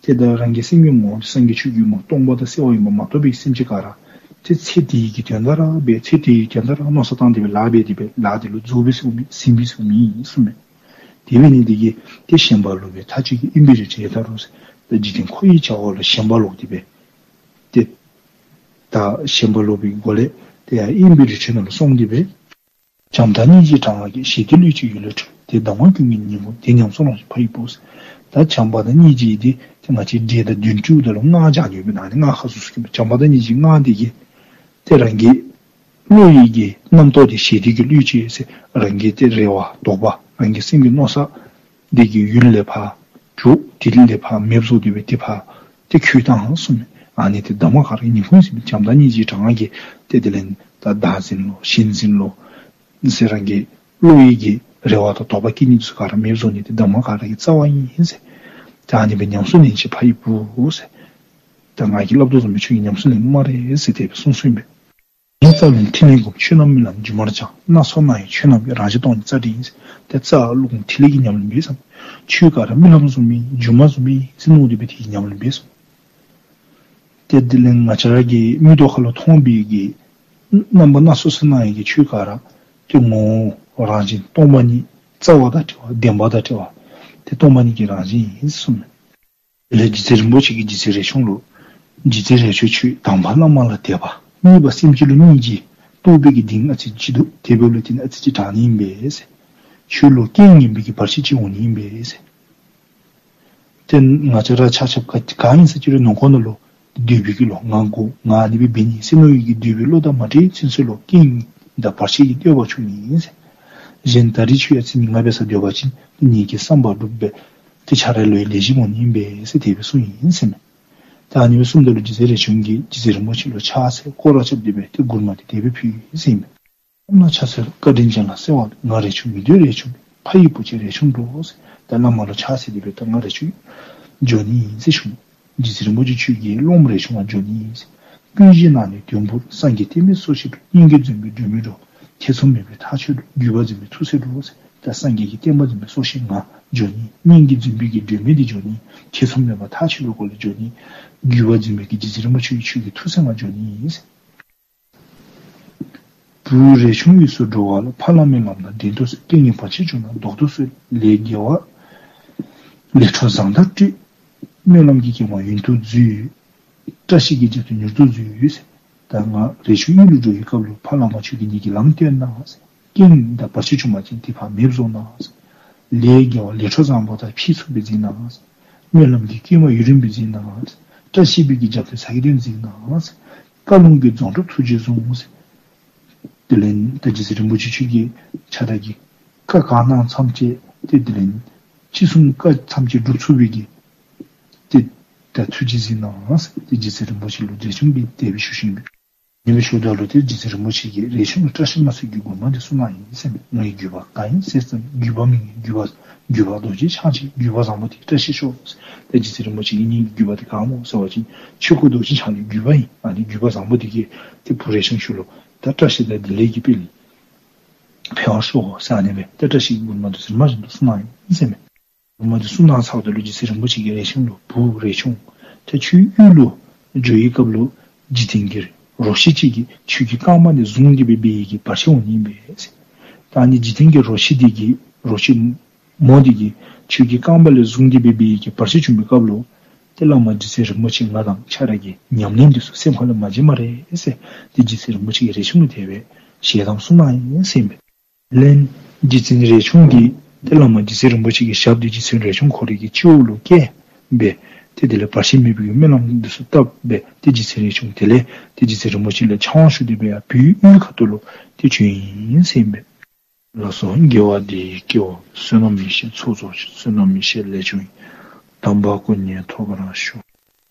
ཏེ་ད་རང་གི་སེམས་ཀྱི་ངོ་བོ་སངས་རྒྱས་ཆོས་ཀྱི་ངོ་བོ་སྟོང་པ་དང་གསལ་བ་ཡིན་པ་མ་རྟོགས་པའི་སེམས་ཅན་ག་ར་ཏེ་ཚེ་འདི་གི་དོན་དག་ར་འབད་ཚེ་འདི་གི་དོན་དག་ར་མནོ་བསམ་བཏང་སྟེ་སྦེ་ལཱ་འབད་དེ་སྦེ་ལཱ་འདི་ལུ་རྫོགས་པའི་ཟེརཝ་མེད་ཟིན་པའི་ཟེརཝ་མེད་ཨིན་གསུངམ་མས། དེ་འབད་ནི་འདི་གིས་ཏེ་ཞེན་པ་ལོག་པའི་མཐའ་གཅོད་ཀྱིས། ཨིན་པའི་རིགས་ཅན་ཡལ་དཀའ་རུ་ཟེར། ད་འཇིག་རྟེན་འཁོར་བའི་བྱ་བ་ལུ་ཞེན་པ་ལོག་སྟེ་སྦེ་ཏེ་ད་ཞེན་པ་ལོག་པའི་སྒོ་ལས་ཏེ་ཡང་ཨིན་པའི་རིགས་ཅན་ནང་ལུ་སོང་སྟེ་སྦེ་བྱམས་དང་སྙིང་རྗེའི་གྲང་ངར་གྱིས། ཞི་བདེའི་གླུ་ཅིག་ཡུལ་ལས་འཁྲུགས། དེ་གདམས་ངག་ཀུན་གྱི་ཉིན་མོ་འདི། ཉམས་སུ་བླང་ཞིག་ཕ་ཡི་བུ་ཟེར། ད་བྱམས་པ་དང་སྙིང་རྗེ་འདི་ཏེ་ང་བཅས་འདྲེ་དང་བདུད་འཁྲུགཔ་ད་ལུ་སྔགས་རྐྱབ་ནི་ཡོདཔ་མས། ད་ཨ་ནི་སྔགས་ཁ་སོ་སོ་གི་བྱམས་པ་དང་སྙིང་རྗེའི་སྔགས་འདི་གིས་ཏེ་རང་གི་བློ་ཡི་གི་རྣམ་རྟོག་འདི་ཞི་བདེ་གི་གླུ་ཅིག་ཟེར་རང་གི་ཏེ་རེ་བ་དོགས་པ་རང་གི་སེམས་ཀྱི་མནོ་བསམ་འདི་གི་ཡུལ་ལས་ཕར་བྱོག། དེ་ལས་ཕར་མེདཔ་བཟོ་སྟེ་སྦེ་ཏེ་ཕར་ཏེ་ཁུར་བཏང་གསུངམ་མས། ཨ་ནི་ཏེ་གདམས་ངག་ག་ར་གི་ཉིང་ཁུ་ཨིན་ཟེར། བྱམས་དང་སྙིང་རྗེའི་གྲང་ངར་གྱིས་ཏེ་དེ་ལས་ད་བདག་འཛིན་ལོ་ཞེན་འཛིན་ལོ་ཟེར་རང་གི་བློ་ཡི་གི་རེ་བ་དང་དོགས་པ་སྐྱེ་ནི་ཚུ་ག་ར་མེདཔ་བཟོ་ནི་ཏེ་གདམས་ངག་ག་ར་གི་རྩ་བ་ཨིན་ཟེར། ད་ཨ་ནི་སྦེ་ཉམས་སུ་ལེན་ཅིག་ཕ་ཡི་བུ་ཟེར། ད་ང་གིས་སླབ་དོ་བཟུམ་སྦེ་ཁྱོད་ཀྱིས་ཉམས་སུ་ལེན་སྨ་རེ་ཟེར་དེ་སྦེ་གསུངས་གསུངསམ་ཨིན་པས། ངས་རྩ་བའི་ཐིག་ལེ་བསྒོམ། ཆོས་རྣམས་རྨི་ལམ་སྒྱུ་མར་སྦྱང་། སྣ་ཚོགས་སྣང་ཡང་ཆོས་རྣམས་ཀྱི། རང་བཞིན་སྟོང་ཉིད་རྩ་བྲལ་ཡིན། ཏེ་རྩ་ལུ་བསྒོམ་ཐིག་ལེ་གི་ཉམས་ལེན་འབད་ཟེར། ཆོས་ག་ར་རྨི་ལམ་བཟུམ་ཨིན་སྒྱུ་མ་བཟུམ་ཨིན་ཟེར་མནོ་སྟེ་སྦེ་དེ་གི་ཉམས་ལེན་འབད་ཟེར། ཏེ་དེ་ལས་ང་བཅས་ར་གི་མིག་ཏོ་ཁ་ལུ་མཐོང་བའི་གི་རྣམ་པ་སྣ་ཚོགས་སུ་སྣང་ཡི་གི་ཆོས་ག་ར་ཏེ་ངོ་བོ་རང་བཞིན་སྟོང་པ་ཉིད་རྩ་བ་དང་བྲལ་བ་བདེན་པ་དང་བྲལ་བ་ཏེ་སྟོང་པ་ཉིད་ཀྱི་རང་བཞིན་ཨིན་གསུངས་མས། དེ་ལས་རྗེ་བཙུན་རིན་པོ་ཆེ་གིས་རྗེ་བཙུན་རས་ཆུང་ལུ་རྗེ་བཙུན་རས་ཆུང་ཁྱོད་དང་པ་བླ་མ་ལ་དད་པ། གཉིས་པ་སེམས་ཅན་ལུ་སྙིང་རྗེ། རྟོགས་པའི་གི་གདེང་ཨ་ཙི་ཅིག་འདུག། དེ་འབདཝ་ལས་བརྟེན་ཨ་ཙི་ཅིག་དྲག་ནི་ཨིན་པས་ཟེར། ཁྱོད་ལུ་རྐྱེན་ངན་པའི་གི་བར་ཆད་ཅིག་འོང་ནི་ཨིན་པས་ཟེར། ཏེ་ང་བཅས་ར་ཆ་ཁྱབ་ག་ག་ཨིན་ཟེར་ཅི་རུང་ནང་འཁོད་ནང་ལུ་སྡོད་པའི་གི་ལོ་ང་དགོ་ང་ཨ་ནི་སྦེ་འབད་ནི་ཟེར་མནོ་ཡི་གི་སྡོད་པའི་བློ་དང་མ་འདྲཝ་ཚུན་ཚོད་ལུ་རྐྱེན་དང་བར་ཆད་ཀྱི་བསྟོད་པ་བྱུང་ནི་ཨིན་ཟེར། གཞན་ད་རིས་ཁྱོད་ཨ་ཙི་ཉིན་ལྔ་སྦེ་ས་སྡོད་པ་ཅིན་ངེ་གི་བསམ་པ་འགྲུབ་པས། ཏེ་ཁྱོད་ར་ལུ་ཡང་ལེགས་ཤོམ་འོང་ནི་ཨིན་པས་ཟེར་དེ་སྦེ་གསུངས་ཡི་ཟེར་མས། ད་ཨ་ནི་སྦེ་གསུངམ་ད་ལུ་རྗེ་བཙུན་རས་ཆུང་གིས་རྗེ་བཙུན་རིན་པོ་ཆེ་ལུ་ཕྱག་འཚལ་སྐོར་ར་རྐྱབ་སྟེ་སྦེ་ཏེ་མགུར་མ་འདི་དེ་སྦེ་ཕུལ་ཡི་ཟེར་ཨིན་མས། ལྷ་ཕྱག་འཚལ་ལོ། བཀའ་དྲིན་ཅན་ལ་གསོལ་བ་འདེབས། ང་རས་ཆུང་མི་སྡོད་རས་ཆུང་། ཕ་ཡི་བུ་ཆེ་རས་ཆུང་འགྲོ་ཟེར། ད་བླ་མ་ལུ་ཕྱག་འཚལ་ཏེ་སྦེ་ད་ང་རས་ཆུང་འགྱོ་ནི་ཨིན་ཟེར་ཞུ། རྗེ་བཙུན་རིན་པོ་ཆེ་ཁྱོད་ཀྱི་སློབ་མ་རས་ཆུང་ང་འགྱོ་ནི་ཨིན་ཟེར། ཀུན་གཞི་ནང་ནས་དོན་བུར། སངས་རྒྱས་བསྟན་པའི་སྲོག་ཤིང་འགྲོ། སྙིང་གིས་འཛིན་པའི་སྒྲོན་མེ་འགྲོ། ཐེ་ཚོམ་མེད་པའི་ཐག་ཆོད་འགྲོ། བརྒྱུད་པ་འཛིན་པའི་ཐུགས་སྲས་འགྲོ་ཟེར། ད་སངས་རྒྱས་ཀྱི་བསྟན་པ་འཛིན་པའི་སྲོག་ཤིང་ང་འགྱོ་ནི། སྙིང་གིས་འཛིན་པའི་གི་སྒྲོན་མེ་འདི་འགྱོ་ནི། ཐེ་ཚོམ་མེད་པ་ཐག་ཆོད་པའི་སྒོ་ལས་འགྱོ་ནི། བརྒྱུད་པ་འཛིན་པའི་གི་རྗེ་བཙུན་རིན་པོ་ཆེ་ཁྱོད་ཀྱི་ཐུགས་སྲས་ང་འགྱོ་ནི་ཨིན་ཟེར། བུ་རས་ཆུང་དབུས་སུ་འགྲོ་བ་ལ། ཕ་བླ་མའི་ལམ་སྣ་འདྲེན་དུ་གསོལ། རྐྱེན་ངན་བར་ཆད་བྱུང་ན་བཟློག་ཏུ་གསོལ། ལས་དགེ་བ་ལས་འཕྲོ་བཟང་དང་སྤྲོད། སྨོན་ལམ་གྱི་སྐྱེ་བ་ཡུན་དུ་མཛོད། བཀྲ་ཤིས་ཀྱི་རྒྱ་མཚོ་མྱུར་དུ་མཛོད་ཟེར། ད་ང་རས་ཆུང་དབུས་ལུ་འགྲོ་བའི་སྐབས་ལུ་ཕ་བླ་མ་ཁྱོད་ཀྱིས་ངེ་གི་ལམ་སྟོན་གནང་ཟེར། རྐྱེན་དང་བར་ཆད་བྱུང་པ་ཅིན་དེ་ཕར་མེདཔ་བཟོ་གནང་ཟེར། ལས་དགེ་བ་ལས་འཕྲོ་བཟང་པོ་དག་ཕྱིས་ཚུགས་པའི་གཟིགས་གནང་། སྨོན་ལམ་གྱི་བསྐུལ་མ་ཡུན་རིང་པོ་གཟིགས་གནང་། བཀྲ་ཤིས་པའི་གི་རྒྱབ་ཏུ་ཚ་གི་དོན་གཟིགས་གནང་། བཀའ་ལུང་གི་རྫོང་གྲུབ་ཐུགས་རྗེས་བཟུང་། དེ་ལས་ད་རྗེ་བཙུན་རིན་པོ་ཆེ་ཁྱོད་ཀྱིས་ཕྱག་དར་གྱི་བཀའ་གང་གནང་ཐམས་ཅད་ཏེ་དེ་ལས་ཅི་གསུང་བཀའ་ཐམས་ཅད་སྒྲུབ་ཚུགས་པའི་གི་ཏེ་ད་ཐུགས་རྗེས་གཟིགས་གནང་ཟེར་ཏེ་རྗེ་བཙུན་རིན་པོ་ཆེ་ལུ་འབྲས་ཆུང་གིས་དེ་སྦེ་ཞུ་ཞིནམ་ལས། ཨ་ནི་སྦེ་ཞུཝ་ད་ལུ་ཏེ་རྗེ་བཙུན་རིན་པོ་ཆེ་གིས་རས་ཆུང་ལུ་བཀྲ་ཤིས་མ་ཚུགས་ཀྱི་མགུར་མ་འདི་གསུང་གནང་ཡི་ཟེར་མས། ངེའི་མགུར་པ་གང་ཡིན་ཟེར་ཙམ་མགུར་པ་མིང་མགུར་པ་མགུར་པ་རྡོ་རྗེ་འཆང་ཆེན་མགུར་པ་བཟང་པོ་དེ་བཀྲ་ཤིས་ཤོག་ཟེར། ཏེ་རྗེ་བཙུན་རིན་པོ་ཆེ་གིས་ངེའི་མགུར་པ་དེ་ག་སྨོ་ཟེར་བ་ཅིན་ཆོས་སྐུ་རྡོ་རྗེ་འཆང་ཆེན་མགུར་པ་ཨིན། ཨ་ནི་མགུར་པ་བཟང་པོ་དེ་གིས་ཏེ་བུ་རས་ཆུང་ཁྱོད་ལུ་ད་བཀྲ་ཤིས་དང་བདེ་ལེགས་ཀྱི་དཔལ་འཕེལ་བར་ཤོག་ཟེར་ཨ་ནི་སྦེ་ཏེ་བཀྲ་ཤིས་ཀྱི་མགུར་མ་འདི་ཟེར་མ་བཞིན་དུ་གསུང་གནང་ཡི་ཟེར་མས། མགུར་མ་འདི་གསུང་གནང་ཚརཝ་ད་ལུ་རྗེ་བཙུན་རིན་པོ་ཆེ་གིས་རས་ཆུང་ལུ་བུ་རས་ཆུང་ད་ཁྱོད་དབུས་ལུ་འགྱོ་བའི་སྐབས་ལུ་འཇིག་རྟེན་གྱི་རོ་ཁྱི་ཅིག་གིས་ཁྱོད་ཀྱི་རྐངམ་འདི་བཟུང་སྟེ་སྦེ་འབད་བའི་གི་བར་ཆད་འོང་ནི་ཨིན་པས་ཟེར། ད་ཨ་ནི་འཇིག་རྟེན་གྱི་རོ་ཁྱི་འདི་གིས་རོ་ཁྱི་མོ་འདི་གིས་ཁྱོད་ཀྱི་རྐངམ་ལས་བཟུང་སྟེ་སྦེ་འབད་བའི་གི་བར་ཆད་བྱུང་བའི་སྐབས་ལུ་ཏེ་བླ་མ་རྗེ་བཙུན་རིན་པོ་ཆེ་ང་དང་ཁྱོད་ར་གི་ཉམས་ལེན་འདི་ཚུ་སེམས་ཁ་ལུ་མ་བརྗེད་སྨ་རེ་ཟེར་ཏེ་རྗེ་བཙུན་རིན་པོ་ཆེ་གིས་རས་ཆུང་ལུ་དེ་སྦེ་ཞལ་གདམས་གསུང་གནང་ཡི་ཟེར་ཨིན་པས། ལན། རྗེ་བཙུན་རས་ཆུང་གིས་ཏེ་བླ་མ་རྗེ་བཙུན་རིན་པོ་ཆེ་གི་ཞབས་འདི་རྗེ་བཙུན་རས་ཆུང་ཁོ་རའི་གི་སྤྱི་བོ་ལུ་བཀལ་སྦེ་ཏེ་དེ་ལས་བར་ཆད་མེད་པའི་གི་སྨོན་ལམ་འདི་ཚུ་བཏབ་སྦེ་ཏེ་རྗེ་བཙུན་རས་ཆུང་དེ་ལས་ཏེ་རྗེ་བཙུན་རིན་པོ་ཆེ་ལས་ཕྱག་དབང་ཞུ་སྟེ་སྦེ་ཡར་བོད་དབུས་ཁ་ཐུག་ལུ་ཏེ་བྱོན་ཡི་ཟེར་ཨིན་པས། ལགས་སོ། དགེ་བ་འདི་ཡིས་སྐྱེ་བོ་བསོད་ནམས་ཡེ་ཤེས་ཚོགས་རྫོགས་ཤིང་། བསོད་ནམས་ཡེ་ཤེས་ལས་བྱུང་བའི། དམ་པ་སྐུ་གཉིས་ཐོབ་པར་ཤོག།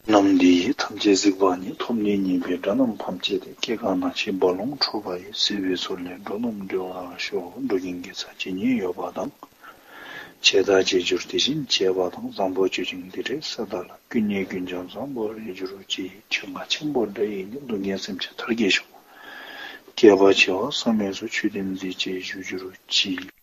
བསོད་ནམས་འདི་ཡིས་ཐམས་ཅད་གཟིགས་པ་ཉིད། ཐོབ་ནས་ཉེས་པའི་དགྲ་རྣམས་ཕམ་བྱས་ཏེ། སྐྱེ་རྒ་ན་འཆིའི་རྦ་ཀློང་འཁྲུགས་པ་ཡི། སྲིད་པའི་མཚོ་ལས་འགྲོ་རྣམས་སྒྲོལ་བར་ཤོག། འགྲོ་ཀུན་དགེ་རྩ་ཇི་སྙེད་ཡོད་པ་དང་། བྱས་དང་བྱེད་འགྱུར་དེ་བཞིན་བྱེད་པ་དང་། བཟང་པོ་སྤྱོད་ཅིང་དེ་འདྲའི་ས་དག་ལ། ཀུན་ནས་ཀུན་ཀྱང་བཟང་པོར་རེག་གྱུར་ཅིག། ཆོས་རྔ་ཆེན་པོ་སྒྲ་ཡིས་ནི། སྡུག་བསྔལ་སེམས་ཅན་མཐར་གྱིས་སྐྱོབ། བསྐལ་པ་བྱེ་བ་གསུམ་ལས་སུ། ཆོས་ལྡན་གཟི་བརྗིད་བཞུགས་གྱུར་ཅིག།